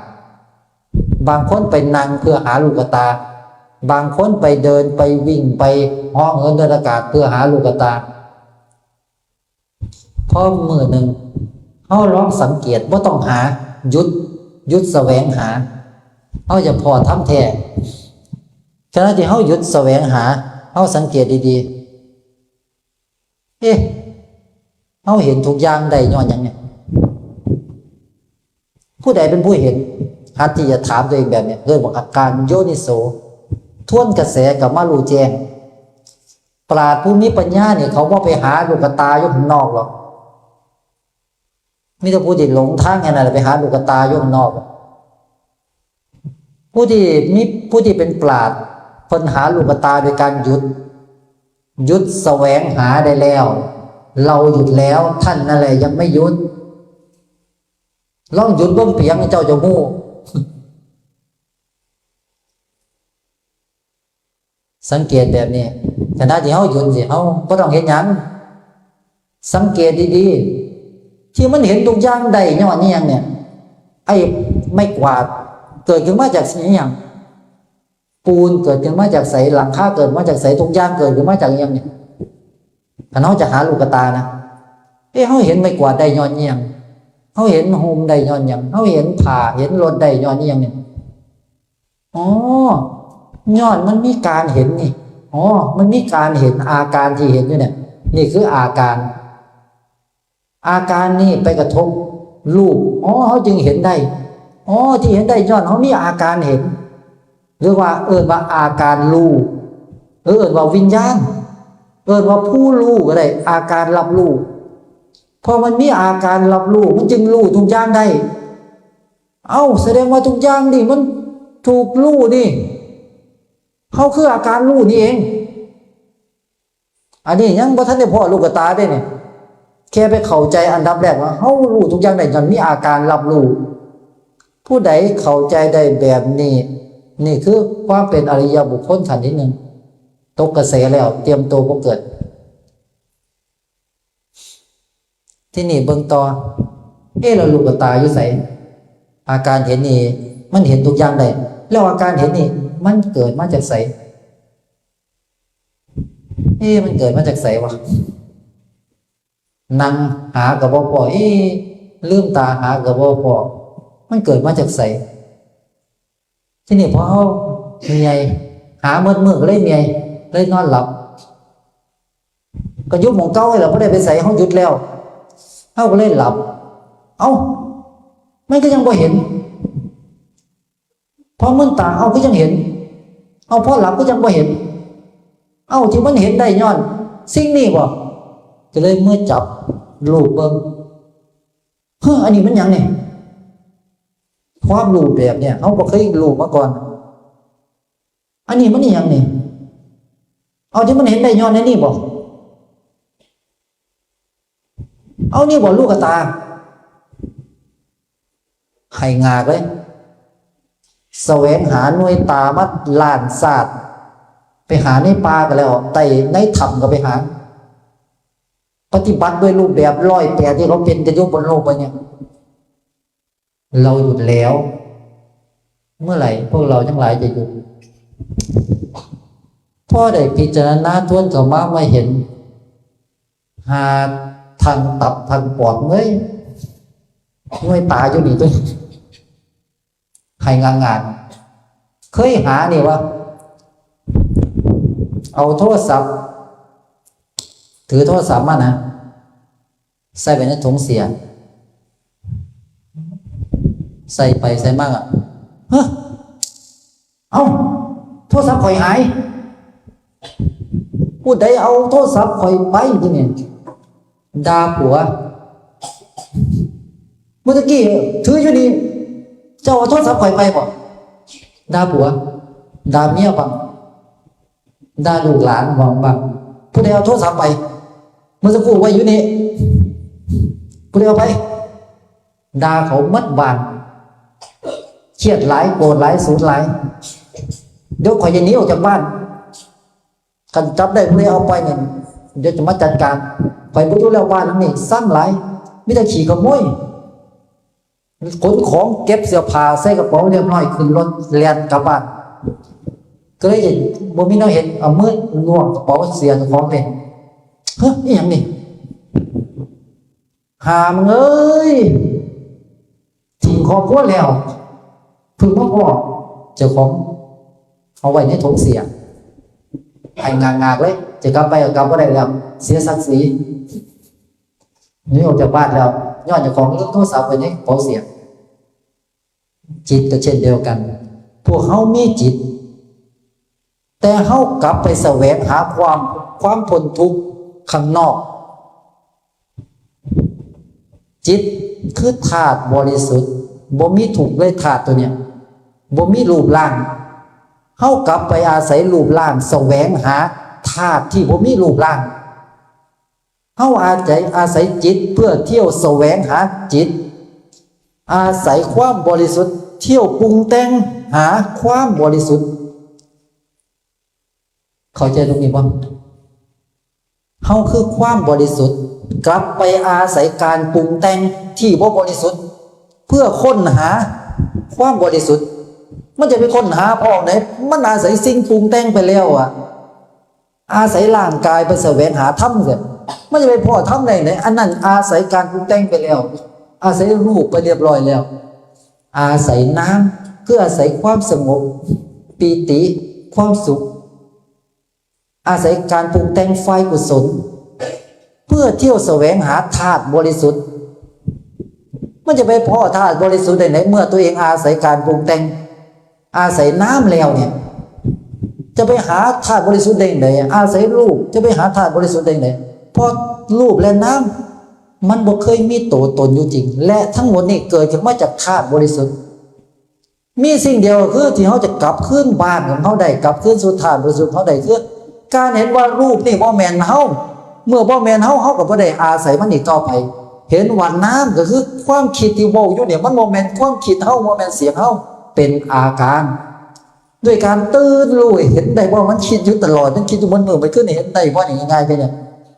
บางคนไปนั่งเพื่อหาลูกกะตา บางคนไปเดินไปวิ่งไปเหาะเหินเดินอากาศเพื่อหาลูกกะตา พอมื้อหนึ่ง เฮาลองสังเกต บ่ต้องหา หยุด หยุดแสวงหา เฮาจะพ้อธรรมแท้ ขณะที่เฮาหยุดแสวงหา เฮาสังเกตดีๆ เอ๊ะ เฮาเห็นทุกอย่างได้ย้อนหยังเนี่ย ผู้ใดเป็นผู้เห็น หัดที่จะถามตัวเองแบบเนี้ย เรียกว่าอาการโยนิโส ทวนกระแสกลับมารู้แจ้ง ปราชญ์ผู้มีปัญญาเนี่ย เขาบ่ไปหาลูกกะตาอยู่ข้างนอกหรอก มีแต่ผู้ที่หลงทางแค่นั้นแหละ ไปหาลูกกะตาอยู่ข้างนอก ผู้ที่มีผู้ที่เป็นปราชญ์เพิ่นหาลูกตาโดยการหยุด หยุดแสวงหาได้แล้ว เราหยุดแล้ว ท่านนั่นแหละยังไม่หยุด ลองหยุดเบิ่งเปียงเจ้าจะฮู้ สังเกตแบบนี้ ขณะที่เฮาหยุดสิ เฮาบ่ต้องเฮ็ดหยัง สังเกตดีๆ ที่มันเห็นทุกอย่างได้ย้อนอิหยังเนี่ย ไอ้ไม้กวาดเกิดขึ้นมาจากสิ่งอิหยัง ปูนเกิดขึ้นมาจากไส หลังคาเกิดมาจากไส ทุกอย่างเกิดขึ้นมาจากอิหยังเนี่ย คันเฮาจะหาลูกตานะ เอ้ เฮาเห็นไม้กวาดได้ย้อนอิหยัง เฮาเห็นห่มได้ย้อนอิหยัง เฮาเห็นผ้า เห็นรถได้ย้อนอิหยังเนี่ย อ๋อ ย้อนมันมีการเห็นนี่ อ๋อ มันมีการเห็น อาการที่เห็นอยู่เนี่ย นี่คืออาการ อาการนี่ไปกระทบรูป อ๋อ เฮาจึงเห็นได้ อ๋อ ที่เห็นได้ย้อนเฮามีอาการเห็น หรือว่าเอิ้นว่าอาการรู้ หรือเอิ้นว่าวิญญาณ เอิ้นว่าผู้รู้ก็ได้ อาการรับรู้ พอมันมีอาการรับรู้ มันจึงรู้ทุกอย่างได้ เอ้า แสดงว่าทุกอย่างนี่มันถูกรู้นี่ เฮาคืออาการรู้นี่เอง อันนี้ยังบ่ทันได้พ้อลูกตาเด้นี่ แค่ไปเข้าใจอันดับแรกว่าเฮารู้ทุกอย่างได้ย้อนมีอาการรับรู้ ผู้ใดเข้าใจได้แบบนี้ นี่คือความเป็นอริยบุคคลขั้นที่หนึ่ง ตกกระแสแล้ว เตรียมตัวบ่เกิด ทีนี้เบิ่งต่อ เอ๊ะ แล้วลูกตาอยู่ไส อาการเห็นนี่ มันเห็นทุกอย่างได้ แล้วอาการเห็นนี่ มันเกิดมาจากไส เอ๊ะ มันเกิดมาจากไสวะ นั่งหาก็บ่พ้อ เอ๊ะ ลืมตาหาก็บ่พ้อ มันเกิดมาจากไส ทีนี้พอเฮาเมื่อย หาหมดมื้อก็เลยเมื่อย เลยนอนหลับ ก็อยู่หม่องเก่านี่แหละ บ่ได้ไปไส เฮาหยุดแล้ว เฮาก็เลยหลับ เอ้า มันก็ยังบ่เห็น พอมืนตา เอ้า ก็ยังเห็น เอ้า พอหลับก็ยังบ่เห็น เอ้า ที่มันเห็นได้ย้อนสิ่งนี้บ่ ก็เลยเมื่อจับรูปเบิ่ง เฮ้อ อันนี้มันหยังนี่ ความรู้แบบเนี่ย เฮาบ่เคยรู้มาก่อน อันนี้มันอีหยังนี่ เอา ที่มันเห็นได้ย้อนอันนี้บ่ เอา นี่บ่ลูกตา ให้งากเลย แสวงหาหน่วยตามาล้านชาติ ไปหาในป่าก็แล้ว ใต้ในถ้ำก็ไปหา ปฏิบัติด้วยรูปแบบร้อยแปดที่เขาเป็นกันอยู่บนโลกใบเนี้ย เราหยุดแล้ว เมื่อไหร่พวกเราทั้งหลายจะหยุด พอได้พิจารณาทวนเข้ามา มาเห็น หาทางตับทางปอดเอ้ย หน่วยตาอยู่นี่ตัว ให้งานงาน เคยหานี่วะ เอาโทรศัพท์ ถือโทรศัพท์มานะ ใส่ไว้ในถุงเสื้อ ใส่ไปใส่มาอะ ฮะ เอ้า โทรศัพท์ข่อยหาย ผู้ใดเอาโทรศัพท์ข่อยไป ที่นี่ ด่าผัว เมื่อกี้ถืออยู่นี่ เจ้าเอาโทรศัพท์ข่อยไปบ่ ด่าผัว ด่าเมียบ้าง ด่าลูกหลานบ้างบ้าง ผู้ใดเอาโทรศัพท์ไป เมื่อสักครู่ไว้อยู่นี่ ผู้ใดเอาไป ด่าเขาหมดบ้าน เครียดหลาย โกรธหลาย สูนหลาย เดี๋ยวข่อยจะหนีออกจากบ้าน คันจับได้ผู้ใดเอาไปเนี่ย เดี๋ยวจะมาจัดการ ข่อยบ่อยู่แล้ว บ้านหลังนี้ซ้ำหลาย มีแต่ขี้ขโมย ขนของเก็บเสื้อผ้าใส่กระเป๋าเรียบร้อย ขึ้นรถแล่นกลับบ้าน ก็เลยบ่มีแนวเฮ็ด เอามือล้วงกระเป๋าเสื้อเจ้าของเล่น เฮ้ย อีหยังนี่ หามึงเอ้ย ถิ่มครอบครัวแล้ว เพิ่งมาพ้อเจ้าของ เอาไว้ในถุงเสื้อ ให้งากๆเลย จะกลับไปก็กลับบ่ได้แล้ว เสียศักดิ์ศรี หนีออกจากบ้านแล้ว ย้อนเจ้าของลืมโทรศัพท์ไว้ในกระเป๋าเสื้อ จิตก็เช่นเดียวกัน พวกเฮามีจิต แต่เฮากลับไปแสวงหาความ ความพ้นทุกข์ข้างนอก จิตคือธาตุบริสุทธิ์ บ่มีทุกข์เลยธาตุตัวเนี้ย บ่มีรูปร่าง เฮากลับไปอาศัยรูปร่าง แสวงหาธาตุที่บ่มีรูปร่าง เฮาอาศัย อาศัยจิตเพื่อเที่ยวแสวงหาจิต อาศัยความบริสุทธิ์เที่ยวปรุงแต่งหาความบริสุทธิ์ เข้าใจตรงนี้บ่? เฮาคือความบริสุทธิ์ กลับไปอาศัยการปรุงแต่งที่บ่บริสุทธิ์ เพื่อค้นหาความบริสุทธิ์ มันจะไปค้นหาพอไหน มันอาศัยสิ่งปรุงแต่งไปแล้วอะ อาศัยร่างกายไปแสวงหาธรรมเสีย มันจะไปพ้อธรรมได้ไหน อันนั้นอาศัยการปรุงแต่งไปแล้ว อาศัยรูปไปเรียบร้อยแล้ว อาศัยนาม คืออาศัยความสงบ ปีติ ความสุข อาศัยการปรุงแต่งฝ่ายกุศล เพื่อเที่ยวแสวงหาธาตุบริสุทธิ์ มันจะไปพ้อธาตุบริสุทธิ์ได้ไหน เมื่อตัวเองอาศัยการปรุงแต่ง อาศัยนามแล้วเนี่ย จะไปหาธาตุบริสุทธิ์ได้ไหน อาศัยรูป จะไปหาธาตุบริสุทธิ์ได้ไหน เพราะรูปและนาม มันบ่เคยมีตัวตนอยู่จริง และทั้งหมดนี่เกิดขึ้นมาจากธาตุบริสุทธิ์ มีสิ่งเดียวคือที่เฮาจะกลับคืนบ้านของเฮาได้ กลับคืนสู่ธาตุบริสุทธิ์ของเฮาได้ คือการเห็นว่ารูปนี่บ่แม่นเฮา เมื่อบ่แม่นเฮา เฮาก็บ่ได้อาศัยมันอีกต่อไป เห็นว่านามก็คือความคิดที่เว้าอยู่เนี่ย มันบ่แม่นความคิดเฮา บ่แม่นเสียงเฮา เป็นอาการ ด้วยการตื่นรู้ เห็นได้ว่ามันคิดอยู่ตลอด มันคิดอยู่มื้อมื้อ มื้อคืนนี่ เห็นได้บ่นี่ ง่ายๆ แค่เนี่ย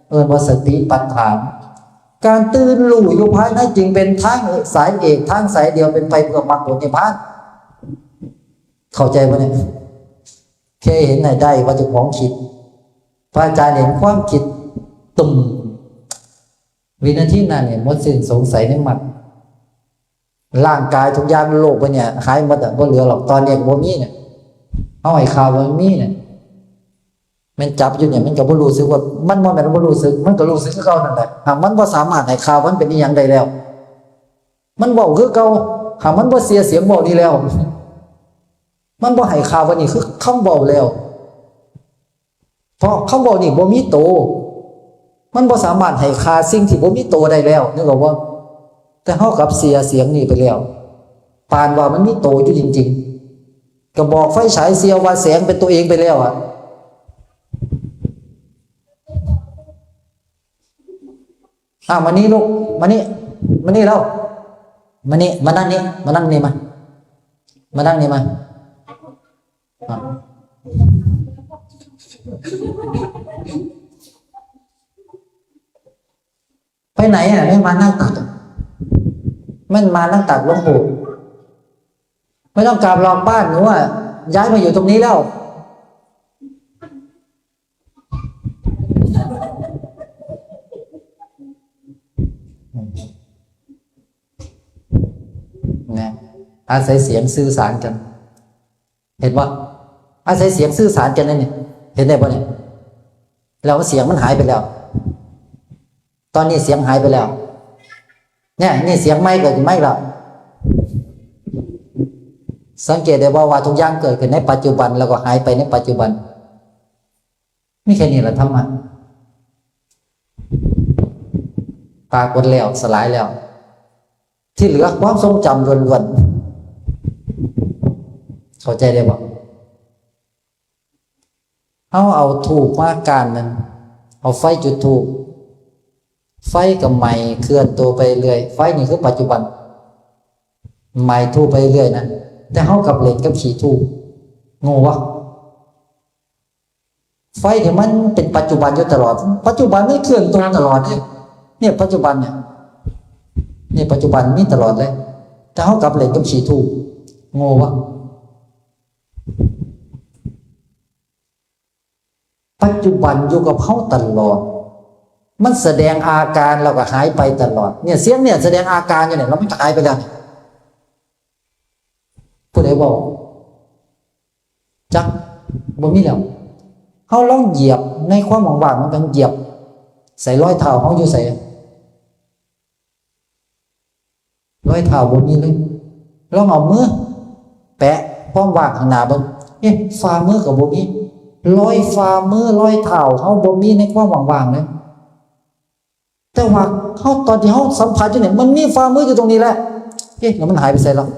เอิ้นว่าสติปัฏฐาน การตื่นรู้อยู่ภายในจึงเป็นทางสายเอก ทางสายเดียว เป็นไปเพื่อมรรคผลนิพพาน เข้าใจบ่เนี่ย? แค่เห็นให้ได้ว่าเจ้าของคิด พระอาจารย์เห็นความคิดตุ่ม วินาทีนั้นเนี่ยหมดสิ้นสงสัยในมรรค ร่างกายทุกอย่างโลกไปเนี่ยหายหมดอะ บ่เหลือหรอก ตอนนี้ก็บ่มีเนี่ย เฮาให้ข่าวว่ามันมีเนี่ย แม่นจับอยู่เนี่ย มันก็บ่รู้สึกว่า มันบ่แม่นบ่รู้สึก มันก็รู้สึกคือเก่านั่นแหละ หากมันบ่สามารถให้ข่าวมันเป็นอิหยังได้แล้ว มันเว้าคือเก่า หากมันบ่เสียเสียงเว้านี่แล้ว มันบ่ให้ข่าวว่านี่คือคำเว้าแล้ว เพราะคำเว้านี่บ่มีโต มันบ่สามารถให้ค่าสิ่งที่บ่มีโตได้แล้ว นึกออกบ่? แต่เฮากลับเสียเสียงนี่ไปแล้ว ปานว่ามันมีโตอยู่จริงๆ กระบอกไฟฉายเสียว่าแสงเป็นตัวเองไปแล้วอะ อ่ะ มานี่ลูก มานี่ มานี่แล้ว มานี่ มานั่งนี่ มานั่งนี่มา มานั่งนี่มา อ่ะ ไปไหนอ่ะ? ไม่มานั่งตักอ่ะ ไม่มานั่งตักหลวงปู่ ไม่ต้องกลับหรอกบ้านหนูอ่ะ ย้ายมาอยู่ตรงนี้แล้ว นะ อาศัยเสียงสื่อสารกัน เห็นบ่? อาศัยเสียงสื่อสารกันนั่นนี่ เห็นได้บ่เนี่ย? แล้วเสียงมันหายไปแล้ว ตอนนี้เสียงหายไปแล้ว เนี่ย นี่เสียงใหม่เกิดขึ้นมาอีกแล้ว สังเกตได้บ่ว่าทุกอย่างเกิดขึ้นในปัจจุบัน แล้วก็หายไปในปัจจุบัน มีแค่นี้แหละธรรมะ ปรากฏแล้ว สลายแล้ว ที่เหลือความทรงจำล้วนๆ เข้าใจได้บ่? เฮาเอาธูปมาก้านหนึ่ง เอาไฟจุดธูป ไฟก็ไหม้เคลื่อนตัวไปเรื่อย ไฟนี่คือปัจจุบัน ไหม้ธูปไปเรื่อยนะ แต่เฮากลับเล่นกับขี้ธูป งงวะ? ไฟเนี่ยมันเป็นปัจจุบันอยู่ตลอด ปัจจุบันมันเคลื่อนตัวตลอดเนี่ย เนี่ยปัจจุบันเนี่ย เนี่ยปัจจุบันมีตลอดเลย แต่เฮากลับเล่นกับขี้ธูป งงวะ? ปัจจุบันอยู่กับเฮาตลอด มันแสดงอาการแล้วก็หายไปตลอด เนี่ยเสียงเนี่ยแสดงอาการอยู่เนี่ย แล้วมันก็หายไปแล้วเนี่ย ผู้ใดเว้า? จัก บ่มีแล้ว เฮาลองเหยียบในความว่างๆ มันเป็นเหยียบ ใส่รอยเท้าเฮาอยู่ไส? รอยเท้าบ่มีเลย ลองเอามือแปะความว่างข้างหน้าเบิ่ง เอ๊ะ ฝ่ามือก็บ่มี รอยฝ่ามือ รอยเท้าเฮาบ่มีในความว่างๆ เลย แต่ว่าเฮา ตอนที่เฮาสัมผัสอยู่เนี่ย มันมีฝ่ามืออยู่ตรงนี้แหละ เอ๊ะ แล้วมันหายไปไสแล้ว?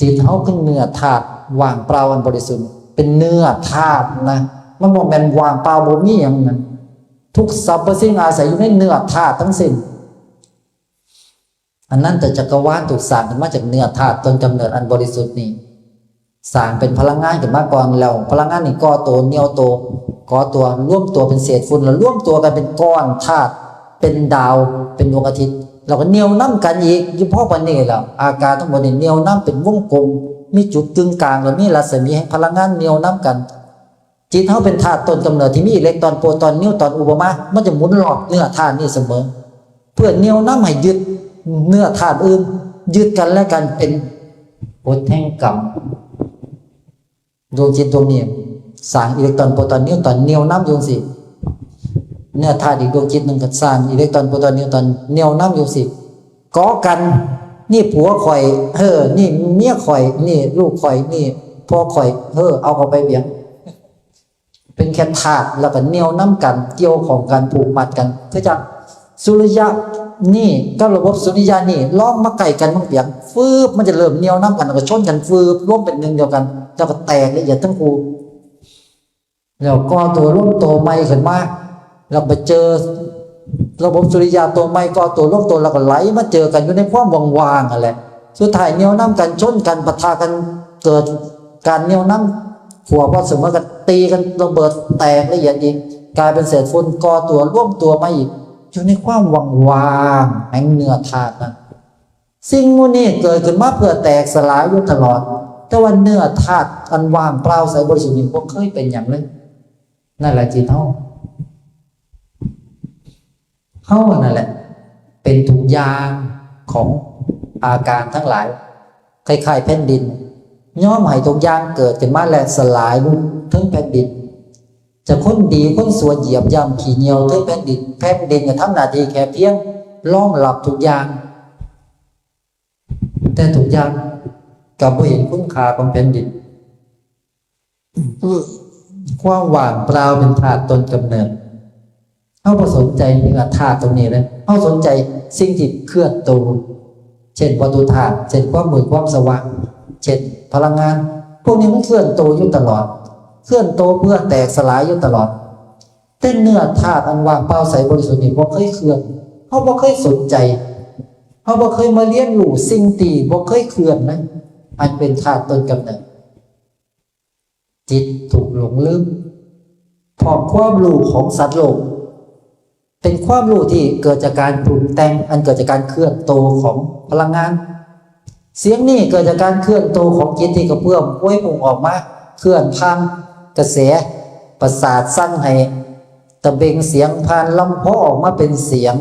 จิตเฮาคือเนื้อธาตุว่างเปล่าอันบริสุทธิ์ เป็นเนื้อธาตุนะ มันบ่แม่นว่างเปล่าบ่มีหยังนะ ทุกสรรพสิ่งอาศัยอยู่ในเนื้อธาตุทั้งสิ้น อันนั้นแต่จักรวาลถูกสร้างขึ้นมาจากเนื้อธาตุต้นกำเนิดอันบริสุทธิ์นี่ สร้างเป็นพลังงานขึ้นมาก่อน แล้วพลังงานนี่ก่อตัวเหนี่ยวตัว ก่อตัวรวมตัวเป็นเศษฝุ่น แล้วรวมตัวกันเป็นก้อนธาตุ เป็นดาว เป็นดวงอาทิตย์ แล้วก็เหนี่ยวนำกันอีก อยู่พอปานนี้แล้ว อาการทั้งหมดนี่เหนี่ยวนำเป็นวงกลม มีจุดกึ่งกลาง แล้วมีรัศมีแห่งพลังงานเหนี่ยวนำกัน จิตเฮาเป็นธาตุต้นกำเนิดที่มีอิเล็กตรอน โปรตอน นิวตรอน อุปมา มันจะหมุนรอบเนื้อธาตุนี่เสมอ เพื่อเหนี่ยวนำให้ยึดเนื้อธาตุอื่น ยึดกันและกันเป็นกฎแห่งกรรม ดวงจิตดวงนี้สร้างอิเล็กตรอน โปรตอน นิวตรอน เหนี่ยวนำอยู่สิ เนื้อธาตุอีกดวงจิตหนึ่งก็สร้างอิเล็กตรอน โปรตอน นิวตรอน เหนี่ยวนำอยู่สิ ก่อกัน นี่ผัวข่อย เออ นี่เมียข่อย นี่ลูกข่อย นี่พ่อข่อย เออ เอาเข้าไปเวียง เป็นแค่ธาตุ แล้วก็เหนี่ยวนำกัน เกี่ยวข้องกัน ผูกมัดกัน คือจั่งสุริยะนี่กับระบบสุริยะนี่ ลองมาใกล้กันเบิ่งเปียง ฟืบ มันจะเริ่มเหนี่ยวนำกัน แล้วก็ชนกัน ฟืบ รวมเป็นหนึ่งเดียวกัน แล้วก็แตกละเอียดทั้งคู่ แล้วก่อตัวรวมตัวใหม่ขึ้นมา แล้วไปเจอระบบสุริยะตัวใหม่ ก่อตัวรวมตัว แล้วก็ไหลมาเจอกันอยู่ในความว่างๆนั่นแหละ สุดท้ายเหนี่ยวนำกัน ชนกัน ปะทะกัน เกิดการเหนี่ยวนำ ขั้วความเสมอกัน ตีกัน ระเบิดแตกละเอียดอีก กลายเป็นเศษฝุ่น ก่อตัวรวมตัวมาอีก อยู่ในความว่างๆแห่งเนื้อธาตุนั้น สิ่งหมู่นี้เกิดขึ้นมาเพื่อแตกสลายอยู่ตลอด แต่ว่าเนื้อธาตุอันว่างเปล่าใสบริสุทธิ์นี่บ่เคยเป็นหยังเลย นั่นแหละจิตเฮา เฮานั่นแหละ เป็นทุกอย่างของอาการทั้งหลาย คล้ายๆแผ่นดิน ยอมให้ทุกอย่างเกิดขึ้นมาและสลายลงเทิงแผ่นดิน จะคนดีคนชั่วเหยียบย่ำขี้เหยี่ยวเทิงแผ่นดิน แผ่นดินก็ทำหน้าที่แค่เพียงรองรับทุกอย่าง แต่ทุกอย่างก็บ่เห็นคุณค่าของแผ่นดิน ความว่างเปล่าเป็นธาตุต้นกำเนิด เฮาบ่สนใจเนื้อธาตุตรงนี้เลย เฮาสนใจสิ่งที่เคลื่อนตัว เช่นวัตถุธาตุ เช่นความมืดความสว่าง เช่นพลังงาน พวกนี้มันเคลื่อนตัวอยู่ตลอด เคลื่อนตัวเพื่อแตกสลายอยู่ตลอด แต่เนื้อธาตุอันว่างเปล่าใสบริสุทธิ์นี่บ่เคยเคลื่อน เฮาบ่เคยสนใจ เฮาบ่เคยมาเรียนรู้สิ่งที่บ่เคยเคลื่อนนะ อันเป็นธาตุต้นกำเนิด จิตถูกหลงลืม เพราะความรู้ของสัตว์โลก เป็นความรู้ที่เกิดจากการปรุงแต่ง อันเกิดจากการเคลื่อนตัวของพลังงาน เสียงนี่เกิดจากการเคลื่อนตัวของจิตที่กระเพื่อมพวยพุ่งออกมา เคลื่อนผ่านกระแสประสาทสั่งให้ตะเบงเสียง ผ่านลำคอออกมาเป็นเสียง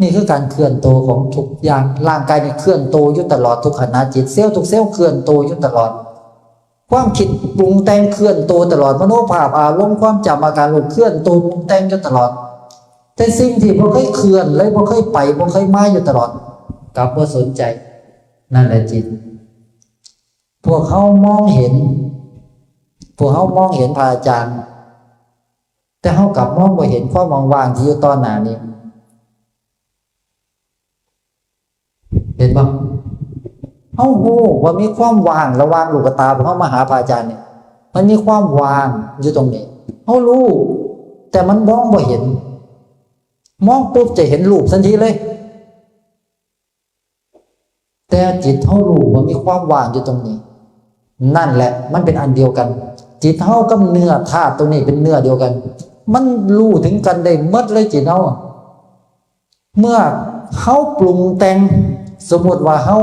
นี่คือการเคลื่อนตัวของทุกอย่าง ร่างกายนี่เคลื่อนตัวอยู่ตลอดทุกขณะจิต เซลล์ทุกเซลล์เคลื่อนตัวอยู่ตลอด ความคิดปรุงแต่งเคลื่อนตัวตลอด มโนภาพ อารมณ์ ความจำ อาการรู้ เคลื่อนตัวปรุงแต่งอยู่ตลอด แต่สิ่งที่บ่เคยเคลื่อนเลย บ่เคยไป บ่เคยมาอยู่ตลอด กลับบ่สนใจ นั่นแหละจิต พวกเฮามองเห็น พวกเฮามองเห็นพระอาจารย์ แต่เฮากลับมองบ่เห็นความว่างๆที่อยู่ต่อหน้านี้ เห็นบ่ เฮาฮู้ว่ามีความว่างระหว่างลูกตาพวกเฮามาหาพระอาจารย์นี่ มันมีความว่างอยู่ตรงนี้ เฮารู้ แต่มันมองบ่เห็น มองปุ๊บจะเห็นรูปทันทีเลย แต่จิตเฮารู้ว่ามีความว่างอยู่ตรงนี้ นั่นแหละ มันเป็นอันเดียวกัน จิตเฮากับเนื้อธาตุตรงนี้เป็นเนื้อเดียวกัน มันรู้ถึงกันได้หมดเลยจิตเฮา เมื่อเฮาปรุงแต่ง สมมุติว่าเฮา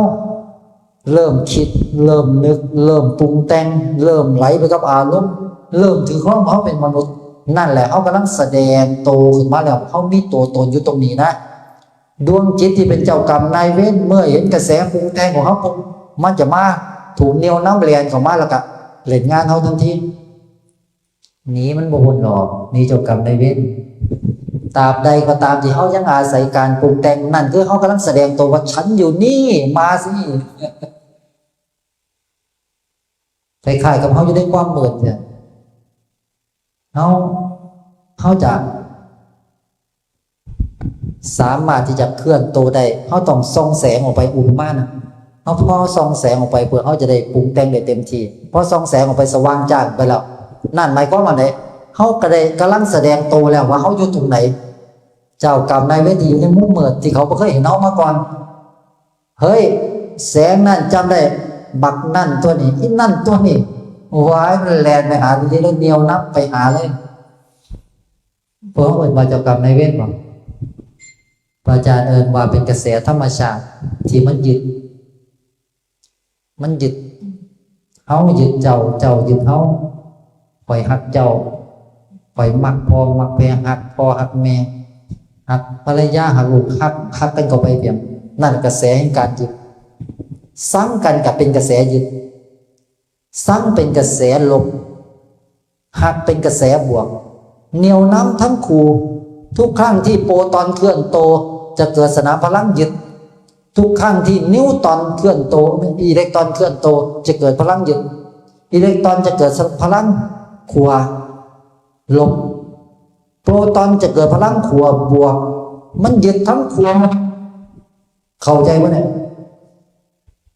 เริ่มคิด เริ่มนึก เริ่มปรุงแต่ง เริ่มไหลไปกับอารมณ์ เริ่มถือครองว่าเฮาเป็นมนุษย์ นั่นแหละ เฮากำลังแสดงโตขึ้นมาแล้ว เฮามีตัวตนอยู่ตรงนี้นะ ดวงจิตที่เป็นเจ้ากรรมนายเวร เมื่อเห็นกระแสปรุงแต่งของเฮาปุ๊บ มันจะมาถูกเหนี่ยวนำแล่นเข้ามา แล้วก็เล่นงานเฮาทันที หนีมันบ่พ้นดอก หนีเจ้ากรรมนายเวร ตราบใดก็ตามที่เฮายังอาศัยการปรุงแต่ง นั่นคือเฮากำลังแสดงตัวว่า "ฉันอยู่นี่ มาสิ" คล้ายๆกับเฮาอยู่ในความมืดเนี่ย เฮา เฮาจะสามารถที่จะเคลื่อนตัวได้ เฮาต้องส่องแสงออกไป อุปมานะ เฮาพอส่องแสงออกไปเพื่อเฮาจะได้ปรุงแต่งได้เต็มที่ พอส่องแสงออกไปสว่างจ้าไปแล้ว นั่นหมายความว่าได๋ เฮาก็ได้กำลังแสดงโตแล้วว่าเฮาอยู่ตรงไหน เจ้ากรรมนายเวรที่อยู่ในมุมมืดที่เขาบ่เคยเห็นเฮามาก่อน เฮ้ย แสงนั่นจำได้ บักนั่นตัวนี้ อีนั่นตัวนี้ ว้าย มันแล่นไปหาดีๆ แล้วเหนี่ยวนำไปหาเลย พวกเอิ้นว่าเจ้ากรรมนายเวรบ่ พระอาจารย์เอิ้นว่าเป็นกระแสธรรมชาติที่มันยึด มันยึด เฮายึดเจ้า เจ้ายึดเฮา ข้อยฮักเจ้า ข้อยมักพ่อมักแม่ ฮักพ่อฮักแม่ ฮักภรรยา ฮักลูก ฮัก ฮักกันเข้าไปเพียง นั่นกระแสแห่งการยึด ซังกันก็เป็นกระแสยึด ซังเป็นกระแสลบ ฮักเป็นกระแสบวก เหนี่ยวนำทั้งคู่ ทุกครั้งที่โปรตอนเคลื่อนโต จะเกิดสนามพลังยึด ทุกครั้งที่นิวตอนเคลื่อนโต อิเล็กตรอนเคลื่อนโต จะเกิดพลังยึด อิเล็กตรอนจะเกิดพลังขั้วลบ โปรตอนจะเกิดพลังขั้วบวก มันยึดทั้งขั้ว เข้าใจบ่เนี่ย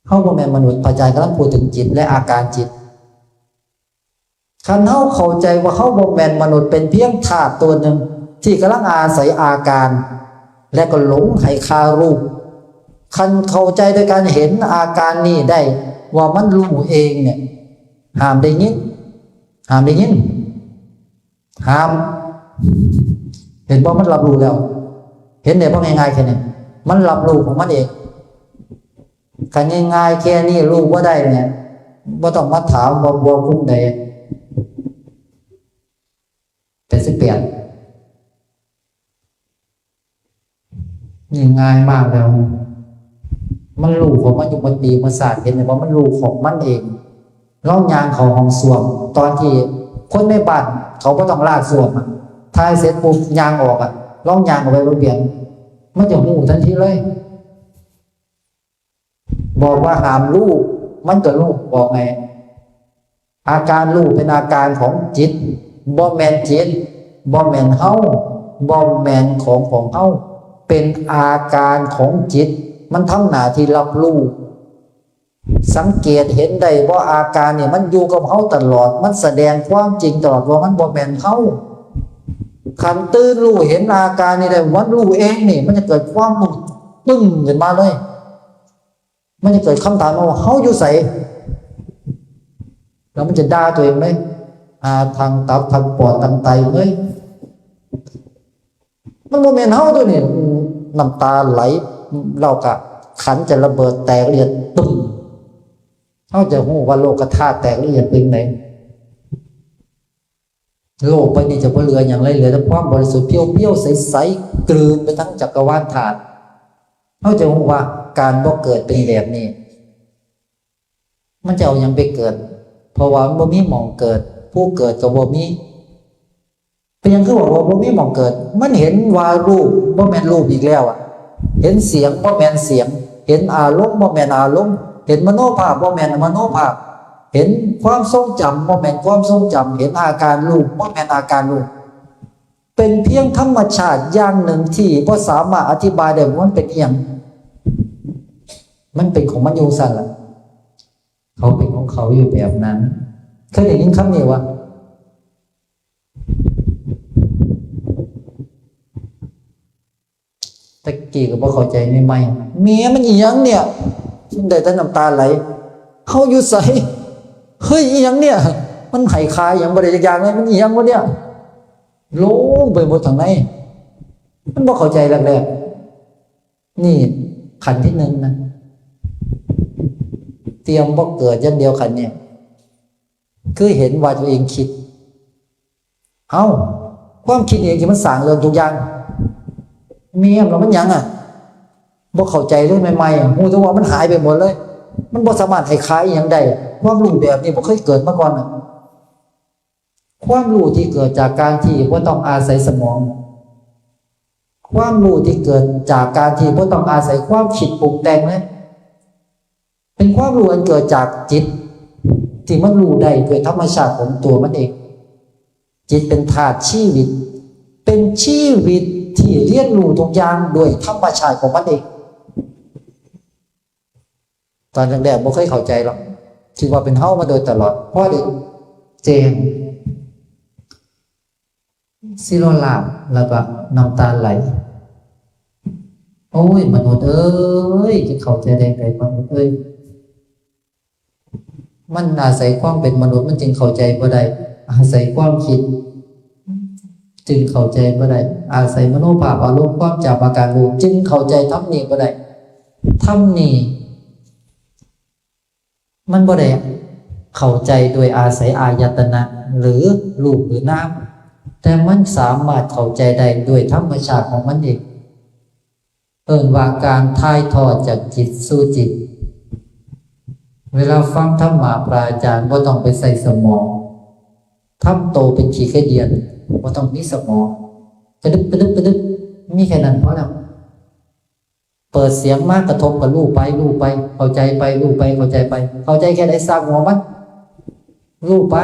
เฮาบ่แม่นมนุษย์ พระอาจารย์กำลังพูดถึงจิตและอาการจิต คันเฮาเข้าใจว่าเฮาบ่แม่นมนุษย์ เป็นเพียงธาตุตัวหนึ่งที่กำลังอาศัยอาการ และก็หลงให้ค่ารูป คันเข้าใจโดยการเห็นอาการนี้ได้ว่ามันรู้เองเนี่ย ห้ามได้ยิน ห้ามได้ยิน ห้าม เห็นบ่ มันรับรู้แล้ว เห็นได้บ่ ง่ายๆ แค่นี้ มันรับรู้ของมันเอง คันง่ายๆ แค่นี้รู้บ่ได้เนี่ย บ่ต้องมาถามว่าบวกกลุ่มใด แปดสิบแปด นี่ง่ายมากแล้ว มันรู้ของมันอยู่ มันตีมันสาด เห็นเลยว่ามันรู้ของมันเอง ลองย่างเข้าห้องส้วม ตอนที่คนในบ้านเขาบ่ต้องลากส้วมอะ ถ่ายเสร็จปุ๊บย่างออกอะ ลองย่างออกไปบนเตียง มันจะรู้ทันทีเลย บอกว่าห้ามรู้ มันก็รู้ บอกไง อาการรู้เป็นอาการของจิต บ่แม่นจิต บ่แม่นเฮา บ่แม่นของของเฮา เป็นอาการของจิต มันทำหน้าที่รับรู้ สังเกตเห็นได้ว่าอาการนี่มันอยู่กับเฮาตลอด มันแสดงความจริงตลอดว่ามันบ่แม่นเฮา คันตื่นรู้เห็นอาการนี่ได้ มันรู้เองนี่ มันจะเกิดความรู้ตึ้งขึ้นมาเลย มันจะเกิดคำถามว่า เฮาอยู่ไส แล้วมันจะด่าตัวเองเลย หาทางตับทางปอดทางไตเลย มันบ่แม่นเฮาตัวนี้ น้ำตาไหล เรากะขันจะระเบิดแตกเลียดตุ้ม เฮาจะรู้ว่าโลกธาตุแตกละเอียดเป็นไง โลกใบนี้จะบ่เหลือหยังเลย เหลือแต่ความบริสุทธิ์เพียวๆ ใสๆ กลืนไปทั้งจักรวาลธาตุ เฮาจะรู้ว่าการบ่เกิดเป็นแบบนี้ มันจะเอาหยังไปเกิด เพราะว่ามันบ่มีหม่องเกิด ผู้เกิดก็บ่มี เป็นหยังคือบอกว่าบ่มีหม่องเกิด มันเห็นว่ารูปบ่แม่นรูปอีกแล้วอะ เห็นเสียงบ่แม่นเสียง เห็นอารมณ์บ่แม่นอารมณ์ เห็นมโนภาพบ่แม่นมโนภาพ เห็นความทรงจำบ่แม่นความทรงจำ เห็นอาการรูปบ่แม่นอาการรูป เป็นเพียงธรรมชาติอย่างหนึ่งที่บ่สามารถอธิบายได้ว่ามันเป็นอิหยัง มันเป็นของมันอยู่ซั่นล่ะ เขาเป็นของเขาอยู่แบบนั้น เคยได้ยินคำนี้วะ ตะกี้ก็บ่เข้าใจใหม่ๆ แม่มันอิหยังเนี่ย ได้แต่น้ำตาไหล เฮาอยู่ไส เฮ้ย อิหยังเนี่ย มันให้ค่าอิหยังบ่ได้จักอย่างเลย มันอิหยังวะเนี่ย โล่งไปหมดข้างใน มันบ่เข้าใจแรกๆ นี่ขั้นที่หนึ่งนะ เตรียมบ่เกิดอย่างเดียวขั้นเนี่ย คือเห็นว่าตัวเองคิด เอ้า ความคิดเองที่มันสร้างเรื่องทุกอย่าง แม่นแล้วมันหยังอะ บ่เข้าใจเลยใหม่ๆอะ ฮู้แต่ว่ามันหายไปหมดเลย มันบ่สามารถให้ค่าอิหยังได้ ความรู้แบบนี้บ่เคยเกิดมาก่อนอะ ความรู้ที่เกิดจากการที่บ่ต้องอาศัยสมอง ความรู้ที่เกิดจากการที่บ่ต้องอาศัยความคิดปรุงแต่งเลย เป็นความรู้อันเกิดจากจิต ที่มันรู้ได้ด้วยธรรมชาติของตัวมันเอง จิตเป็นธาตุชีวิต เป็นชีวิตที่เรียนรู้ทุกอย่างด้วยธรรมชาติของมันเอง ต ตอนแรกๆบ่เคยเข้าใจหรอก คิดว่าเป็นเฮามาโดยตลอด พอได้แจ้ง สิโลลาบแล้วก็น้ำตาไหล โอ้ย มนุษย์เอ้ย จะเข้าใจได้ไงมนุษย์เอ้ย มันอาศัยความเป็นมนุษย์มันจึงเข้าใจบ่ได้ อาศัยความคิด จึงเข้าใจบ่ได้ อาศัยมโนภาพอารมณ์ความจำอาการรู้จึงเข้าใจธรรมนี่บ่ได้ ธรรมนี่ มันบ่ได้เข้าใจโดยอาศัยอายตนะหรือรูปหรือนาม แต่มันสามารถเข้าใจได้โดยธรรมชาติของมันเอง เอิ้นว่าการถ่ายทอดจากจิตสู่จิต เวลาฟังธรรมะพระอาจารย์บ่ต้องไปใส่สมอง ทำโตเป็นขี้ไก่เดือน บ่ต้องมีสมอง กระดึบกระดึบกระดึบ มีแค่นั้นพอแล้ว เปิดเสียงมากระทบกับรู้ไป รู้ไป เข้าใจไป รู้ไป เข้าใจไป เข้าใจแค่ไหนช่างหัวมัน รู้ไป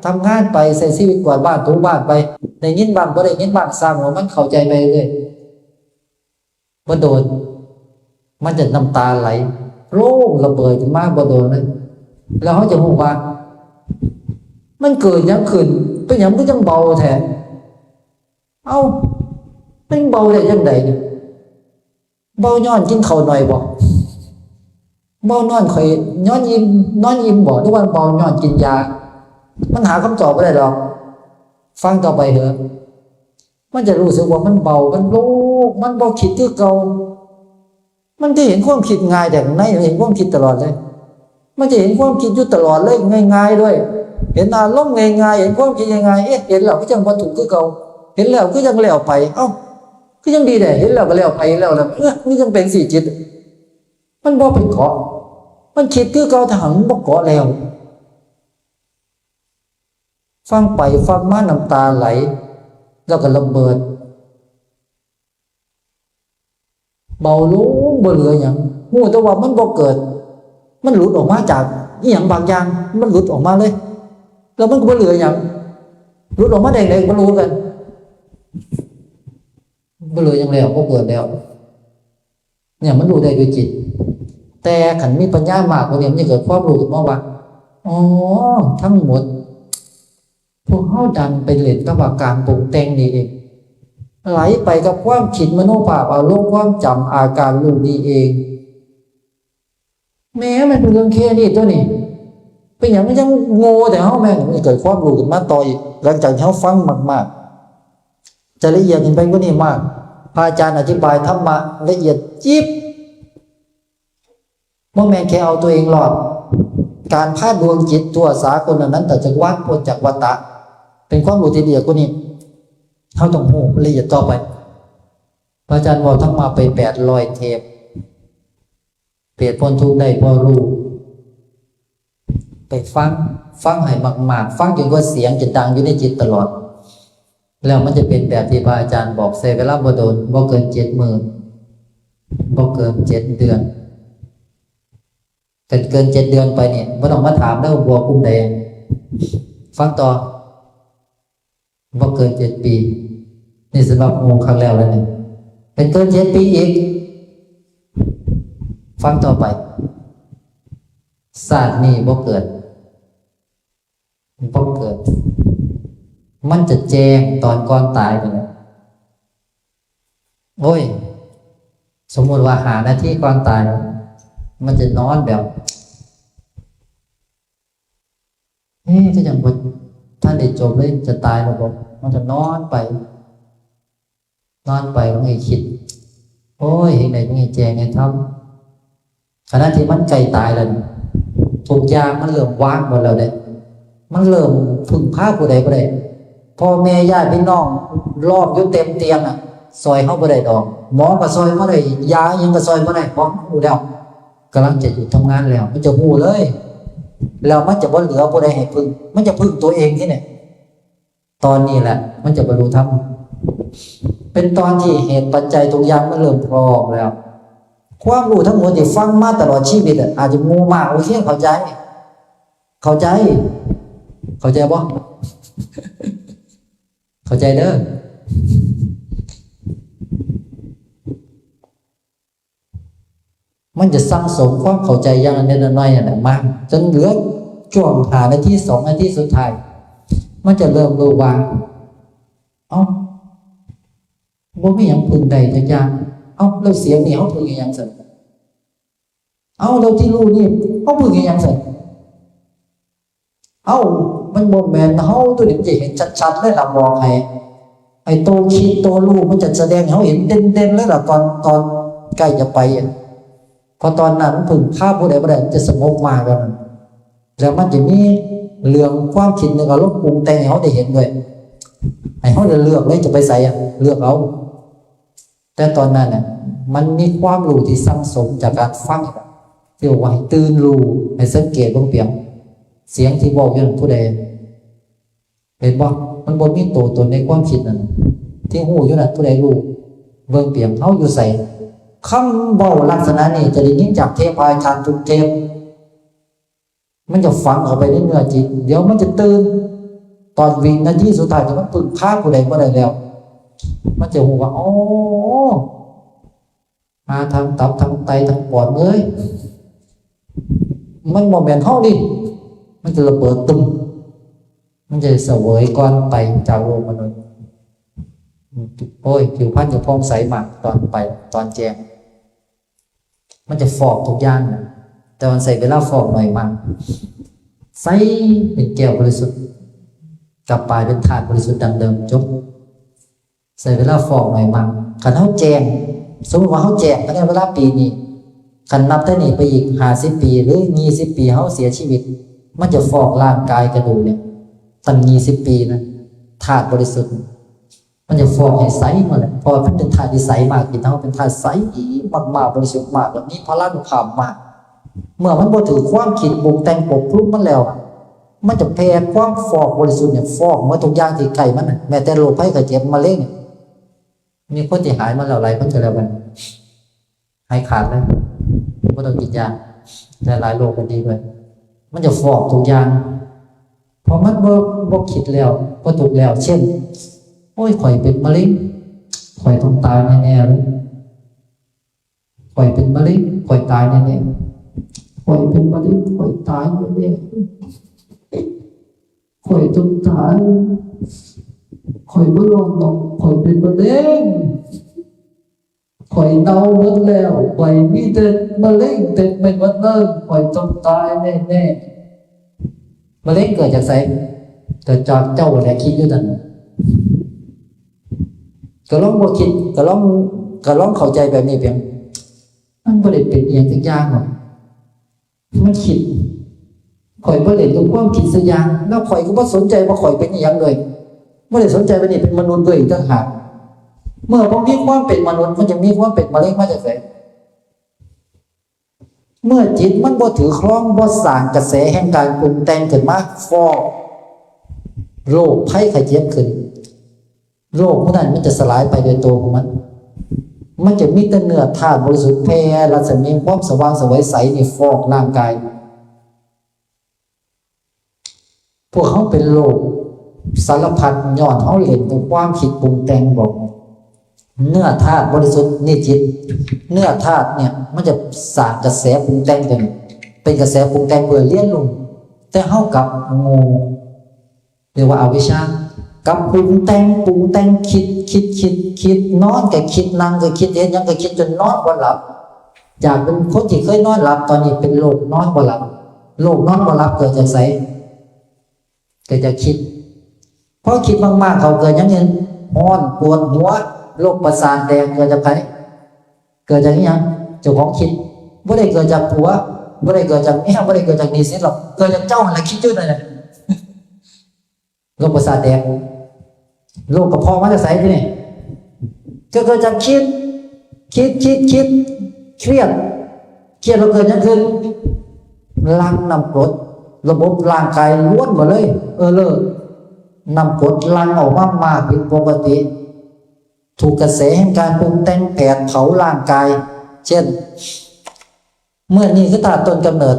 ทำงานไป ใช้ชีวิตกวาดบ้านถูบ้านไป ได้ยินบ้างบ่ได้ยินบ้าง ช่างหัวมัน เข้าใจไปเรื่อย บ่โดน มันจะน้ำตาไหล โล่งระเบิดขึ้นมาบ่โดนเลย แล้วเขาจะรู้ว่า มันเกิดหยังขึ้น เป็นหยังมันก็ยังเบาแท้ เอ้า มันเบาได้จังใดเนี่ย เบาย้อนกินข้าวหน่อยบ่ เบาย้อนข้อย ย้อนอิ่ม นอนอิ่มบ่ หรือว่าเบาย้อนกินยา มันหาคำตอบบ่ได้ดอก ฟังต่อไปเถอะ มันจะรู้สึกว่ามันเบา มันโล่ง มันบ่คิดคือเก่า มันจะเห็นความคิดง่ายแต่ข้างในเห็นความคิดตลอดเลย มันจะเห็นความคิดอยู่ตลอดเลย ง่ายๆด้วย เห็นอารมณ์ง่ายๆ เห็นความคิดง่ายๆ เอ๊ะ เห็นแล้วก็ยังบ่ทุกข์คือเก่า เห็นแล้วก็ยังแล้วไป เอ้า ก็ยังดีแท้ เห็นแล้วก็แล้วไป แล้วแล้ว เออ มันยังเป็นสี่จิต มันบ่ไปเกาะ มันคิดคือเก่า แต่หากมันบ่เกาะแล้ว ฟังไปฟังมาน้ำตาไหล แล้วก็ระเบิด เบาลง บ่เหลือหยัง ฮู้แต่ว่ามันบ่เกิด มันหลุดออกมาจากอีหยังบางอย่าง มันหลุดออกมาเลย แล้วมันก็บ่เหลือหยัง หลุดออกมาได้ได๋ก็บ่รู้กัน บ่เหลือหยังแล้ว บ่เกิดแล้ว เนี่ยมันรู้ได้ด้วยจิต แต่คันมีปัญญามากกว่านี้ มันจะเกิดความรู้ขึ้นมาว่า อ๋อ ทั้งหมด พวกเฮาดันไปเล่นกับอาการปรุงแต่งนี่เอง ไหลไปกับความคิดมโนภาพอารมณ์ความจำอาการรู้นี่เอง แหม มันเป็นเรื่องแค่นี้ตัวนี้ เป็นหยังมันยังโง่แต่เฮาแม่ง มันเกิดความรู้ขึ้นมาต่ออีก หลังจากที่เฮาฟังมากๆ จะละเอียดขึ้นไปกว่านี้มาก พระอาจารย์อธิบายธรรมะละเอียดยิบ บ่แม่นแค่เอาตัวเองรอด การพาดวงจิตทั่วสากลอนันตจักรวาลพ้นจากวัฏฏะ เป็นความรู้ที่ละเอียดกว่านี้ เฮาต้องรู้ละเอียดต่อไป พระอาจารย์เว้าธรรมะไปแปดร้อยเทป เปรตพ้นทุกข์ได้เพราะรู้ ไปฟัง ฟังให้มากๆ ฟังจนกว่าเสียงจะดังอยู่ในจิตตลอด แล้วมันจะเป็นแบบที่พระอาจารย์บอก ใช้เวลาบ่โดน บ่เกินเจ็ดมื้อ บ่เกินเจ็ดเดือน เกิน เกินเจ็ดเดือนไปเนี่ย บ่ต้องมาถามเด้อ บวกกลุ่มใด ฟังต่อ บ่เกินเจ็ดปี นี่สำหรับหมู่ครั้งแล้วแล้วนี่ เป็นเกินเจ็ดปีอีก ฟังต่อไป ชาตินี้บ่เกิด บ่เกิด มันจะแจ้งตอนก่อนตายไปแล้ว โอ้ย สมมุติว่าห้านาทีก่อนตาย มันจะนอนแบบ เอ๊ะ ก็ยังบ่ทันได้จบเลย จะตายแล้วบ่ มันจะนอนไป นอนไป มันก็คิด โอ้ย เฮ็ดได๋จั่งให้แจ้งให้ธรรม ขณะที่มันใกล้ตายแล้วนี่ ทุกอย่างมันเริ่มวางหมดแล้วเด้ มันเริ่มพึ่งพาผู้ใดบ่ได้ พ่อแม่ญาติพี่น้องล้อมอยู่เต็มเตียงอะ ซ่อยเฮาบ่ได้ดอก หมอก็ซ่อยบ่ได้ ยาอิหยังก็ซ่อยบ่ได้ เพราะมันรู้แล้ว กำลังจะหยุดทำงานแล้ว มันจะรู้เลย แล้วมันจะบ่เหลือผู้ใดให้พึ่ง มันจะพึ่งตัวเองทีนี้ ตอนนี้แหละ มันจะบรรลุธรรม เป็นตอนที่เหตุปัจจัยทุกอย่างมันเริ่มพร้อมแล้ว ความรู้ทั้งหมดที่ฟังมาตลอดชีวิตอะ อาจจะโง่มาก โอเค เข้าใจ เข้าใจ เข้าใจบ่ เข้าใจเด้อ มันจะสั่งสมความเข้าใจอย่างละนิดละหน่อยนั่นแหละมา จนเหลือช่วงห้านาที สองนาทีสุดท้าย มันจะเริ่มรู้ว่า เอ้า บ่มีหยังพึ่งได้จักอย่าง เอ้า แล้วเสียงนี่เฮาพึ่งอีหยังซั่น เอ้า แล้วที่รู้นี่เฮาพึ่งอีหยังซั่น เอ้า มันบ่แม่นเฮาตัวนี้ มันจะเห็นชัดๆเลยล่ะ บอกให้ ไอ้โตคิดโตรู้มันจะแสดงให้เฮาเห็นเด่นๆเลยล่ะ ตอน ตอนใกล้จะไปอะ เพราะตอนนั้นมันพึ่งพาผู้ใดบ่ได้ มันจะสงบมากกว่านั้น แล้วมันจะมีเรื่องความคิดนึกอารมณ์ปรุงแต่งให้เฮาได้เห็นด้วย ให้เฮาได้เลือกเลยจะไปไสอะ เลือกเอา แต่ตอนนั้นน่ะ มันมีความรู้ที่สั่งสมจากการฟัง ที่บอกว่าให้ตื่นรู้ ให้สังเกตเบิ่งเปียง เสียงที่เว้าอยู่นั้นผู้ใด เห็นบ่ มันบ่มีตัวตนในความคิดนั่น ที่ฮู้อยู่นั่นผู้ใดรู้ เบิ่งเปียง เฮาอยู่ไส คำเว้าลักษณะนี้จะได้ยินจากเทป พระอาจารย์ทุกเทป มันจะฝังเข้าไปในเนื้อจิต เดี๋ยวมันจะตื่น ตอนวินาทีสุดท้ายที่มันพึ่งพาผู้ใดบ่ได้แล้ว มันจะฮู้ว่า อ๋อ มาทางตับ ทางไต ทางปอดเลย มันบ่แม่นเฮานี่ มันจะระเบิดตึม มันจะเสวยก่อนไปจากโลกมนุษย์ โอ้ย ผิวพรรณจะผ่องใสมากตอนไป ตอนแจ้ง มันจะฟอกทุกอย่างนะ แต่มันใช้เวลาฟอกน้อยมาก ใสเป็นแก้วบริสุทธิ์ กลับกลายเป็นธาตุบริสุทธิ์ดังเดิม จบ ใช้เวลาฟอกน้อยมาก คันเฮาแจ้ง สมมุติว่าเฮาแจ้งภายในเวลาปีนี้ คันนับแต่นี้ไปอีกห้าสิบปี หรือยี่สิบปี เฮาเสียชีวิต มันจะฟอกร่างกายกระดูกเนี่ย ตั้งยี่สิบปีนะ ธาตุบริสุทธิ์ มันจะฟอกให้ใสหมดแหละ เพราะมันเป็นธาตุที่ใสมาก จิตเฮาเป็นธาตุใสมากๆ บริสุทธิ์มาก แล้วมีพลานุภาพมาก เมื่อมันบ่ถือความคิดปรุงแต่งปกคลุมมันแล้ว มันจะแผ่ความฟอกบริสุทธิ์เนี่ย ฟอกหมดทุกอย่างที่ใกล้มันน่ะ แม้แต่โรคภัยไข้เจ็บ มะเร็งเนี่ย มีคนที่หายมาแล้วหลายคนก็แล้วกัน หายขาดเลย บ่ต้องกินยา แต่หลายโรคก็ดีด้วย มันจะฟอกทุกอย่าง เพราะมันบ่ บ่คิดแล้ว บ่ทุกข์แล้ว เช่น โอ้ย ข่อยเป็นมะเร็ง ข่อยต้องตายแน่ๆเลย ข่อยเป็นมะเร็ง ข่อยตายแน่ๆ ข่อยเป็นมะเร็ง ข่อยตายแน่ๆ ข่อยต้องตาย ข่อยบ่รอดหรอก ข่อยเป็นมะเร็ง ข่อยเน่าหมดแล้ว ข่อยมีแต่มะเร็งเต็มไปหมดเลย ข่อยต้องตายแน่ๆ มะเร็งเกิดจากไส เกิดจากเจ้าแหละคิดอยู่นั่น ก็ลองบ่คิด ก็ลอง ก็ลองเข้าใจแบบนี้เพียง มันบ่ได้เป็นอีหยังจักอย่างหรอก มันคิด ข่อยบ่เล่นกับความคิดสักอย่าง แล้วข่อยก็บ่สนใจว่าข่อยเป็นอีหยังเลย บ่ได้สนใจว่านี่เป็นมนุษย์ด้วยอีกต่างหาก เมื่อบ่มีความเป็นมนุษย์ มันจะมีความเป็นมะเร็งมาจากไส เมื่อจิตมันบ่ถือครอง บ่สร้างกระแสแห่งการปรุงแต่งขึ้นมาฟอก โรคภัยไข้เจ็บขึ้น โรคพวกนั้นมันจะสลายไปโดยตัวของมัน มันจะมีแต่เนื้อธาตุบริสุทธิ์แผ่รัศมีความสว่างไสวใสนี่ฟอกร่างกาย พวกเขาเป็นโรคสารพัดย้อนเขาเล่นกับความคิดปรุงแต่งบอก เนื้อธาตุบริสุทธิ์นี่จิต เนื้อธาตุเนี่ยมันจะสร้างกระแสปรุงแต่งตัวนี้ เป็นกระแสปรุงแต่งเพื่อเลี้ยงลูก แต่เขากลับโง่ เรียกว่าอวิชชา กับปรุงแต่ง ปรุงแต่ง คิด คิด คิด คิด นอนก็คิด นั่งก็คิด เฮ็ดหยังก็คิดจนนอนบ่หลับ อยากเป็นคนที่เคยนอนหลับ ตอนนี้เป็นโรคนอนบ่หลับ โรคนอนบ่หลับเกิดจากไส เกิดจากคิด พอคิดมากๆ เขาเกิดหยังเนี่ย ร้อน ปวดหัว โรคประสาทแดง เกิดจากไผ เกิดจากอิหยัง เจ้าของคิด บ่ได้เกิดจากผัว บ่ได้เกิดจากเมีย บ่ได้เกิดจากหนี้สินหรอก เกิดจากเจ้านั่นแหละคิดอยู่นั่นแหละ โรคประสาทแดง โรคกระเพาะมาจากไสทีนี่ ก็เกิดจากคิด คิด คิด คิด เครียด เครียดแล้วเกิดหยังขึ้น หลั่งน้ำกรด ระบบร่างกายล้วนหมดเลย เออ เลิก น้ำกรดหลั่งออกมามากผิดปกติ ถูกกระแสแห่งการปรุงแต่งแผดเผาร่างกาย เช่น เมื่อนี่คือธาตุต้นกำเนิด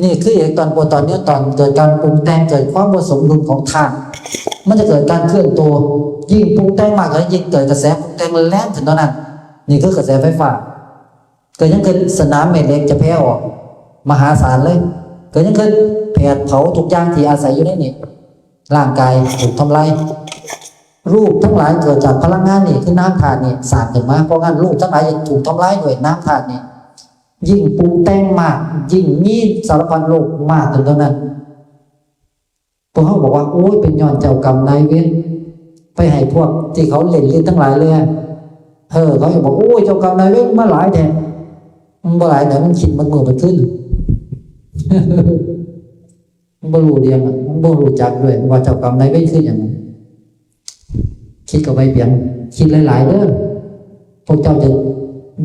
นี่คือเอกตอนโปรตอนนิวตอน เกิดการปรุงแต่ง เกิดความบ่สมดุลของธาตุ มันจะเกิดการเคลื่อนตัว ยิ่งปรุงแต่งมากก็ยิ่งเกิดกระแสปรุงแต่งแรงขึ้นเท่านั้น นี่คือกระแสไฟฟ้า ก็ยังเกิดสนามแม่เหล็กจะแผ่ออก มหาศาลเลย ก็ยังเกิดแผดเผาทุกอย่างที่อาศัยอยู่ในนี้ ร่างกายถูกทำลาย รูปทั้งหลายเกิดจากพลังงานนี่คือน้ำธาตุนี่สร้างขึ้นมา เพราะงั้นรูปทั้งหลายจะถูกทำลายด้วยน้ำธาตุนี่ ยิ่งปรุงแต่งมาก ยิ่งมีสารพัดโรคมากขึ้นเท่านั้น พวกเขาบอกว่า โอ้ย เป็นย้อนเจ้ากรรมนายเวร ไปให้พวกที่เขาเล่นเล่นทั้งหลายเลย เออ เขาจะบอก โอ้ย เจ้ากรรมนายเวรมาหลายแท้ มันบ่หลายแต่มันคิดมันมือมันขึ้น มันบ่รู้เรื่องอะ มันบ่รู้จักด้วยว่าเจ้ากรรมนายเวรคือหยัง คิดเข้าไปเพียง คิดหลายๆเด้อ พวกเจ้าจะ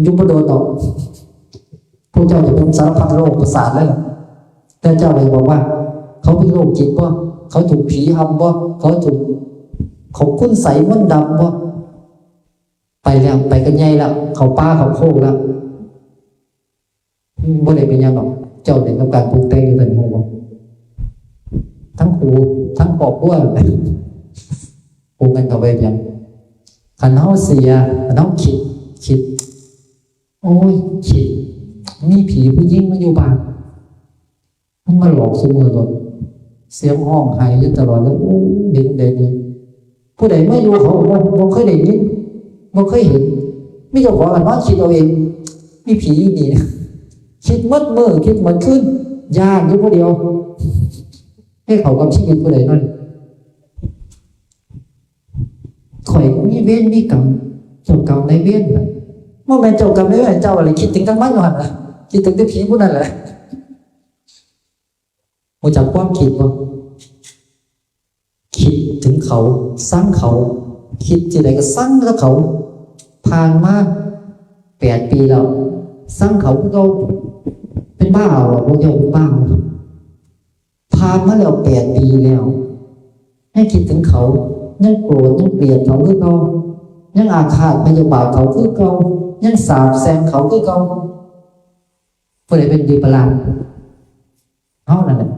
อยู่บ่โดนดอก พวกเจ้าจะเป็นสารพัดโรคประสาทเลยล่ะ แต่เจ้าเลยบอกว่า เขาเป็นโรคจิตบ่ เขาถูกผีอำบ่ เขาถูก เขาคุณไสยมนต์ดำบ่ ไปแล้ว ไปกันใหญ่แล้ว เขาป่าเขาโคกแล้ว บ่ได้เป็นหยังหรอก เจ้าเล่นกับการปรุงแต่งอยู่แต่หัว ทั้งครู ทั้งครอบครัว ปรุงกันเข้าไปเพียง คันเฮาเสีย คันเฮาคิด คิด โอ้ย คิด มีผีผู้หญิงมาอยู่บ้าน มันมาหลอกซุมื้อโลด เสียงฮ้องไห้อยู่ตลอดเลย โอ้ย เห็นได้นี่ ผู้ใดมาอยู่เขาบ่ บ่เคยได้ยิน บ่เคยเห็น มีเจ้าของอะนอนคิดเอาเอง มีผีอยู่นี่ คิดหมดมื้อ คิดหมดคืน ย้านอยู่ผู้เดียว ให้เขากับชีวิตผู้ใดนั่น ข่อยมีเวรมีกรรม เจ้ากรรมนายเวรน่ะ บ่แม่นเจ้ากรรมนายเวร เจ้าอะไรคิดถึงทั้งมันอยู่หั่นล่ะ คิดถึงแต่ผีผู้นั้นแหละ รู้จักความคิดบ่ คิดถึงเขา ซังเขา คิดที่ใดก็ซังแล้วเขา ผ่านมาแปดปีแล้ว ซังเขาคือเก่า เป็นบ้าเหรอ พวกเจ้าเป็นบ้าเหรอ ผ่านมาแล้วแปดปีแล้ว ยังคิดถึงเขา ยังโกรธ ยังเกลียดเขาคือเก่า ยังอาฆาตพยาบาทเขาคือเก่า ยังสาปแช่งเขาคือเก่า ผู้ใดเป็นวิปลาส เฮานั่นแหละ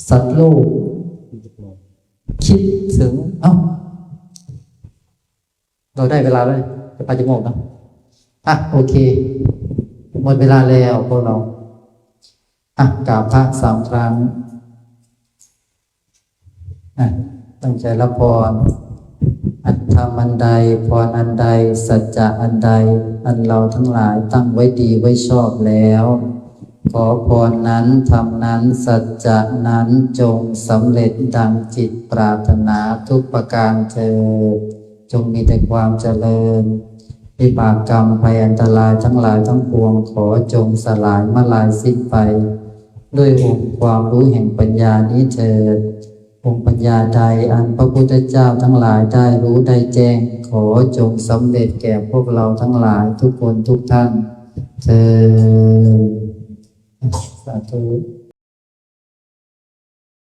สัตว์โลก คิดถึง เอ้า เราได้เวลาแล้ว จะไปจะโมงนะ อ่ะ โอเค หมดเวลาแล้วพวกเรา อ่ะ กราบพระสามครั้ง อ่ะ ตั้งใจรับพร อันธรรมอันใด พรอันใด สัจจะอันใด อันเราทั้งหลายตั้งไว้ดีไว้ชอบแล้ว ขอพรนั้น ธรรมนั้น สัจจะนั้น จงสำเร็จดังจิตปรารถนาทุกประการเทอญ จงมีแต่ความเจริญ วิบากกรรมภัยอันตรายทั้งหลายทั้งปวง ขอจงสลายมาลายสิ้นไป ด้วยองค์ความรู้แห่งปัญญานี้เทอญ องค์ปัญญาใดอันพระพุทธเจ้าทั้งหลายได้รู้ได้แจ้ง ขอจงสำเร็จแก่พวกเราทั้งหลายทุกคนทุกท่านเทอญ สาธุ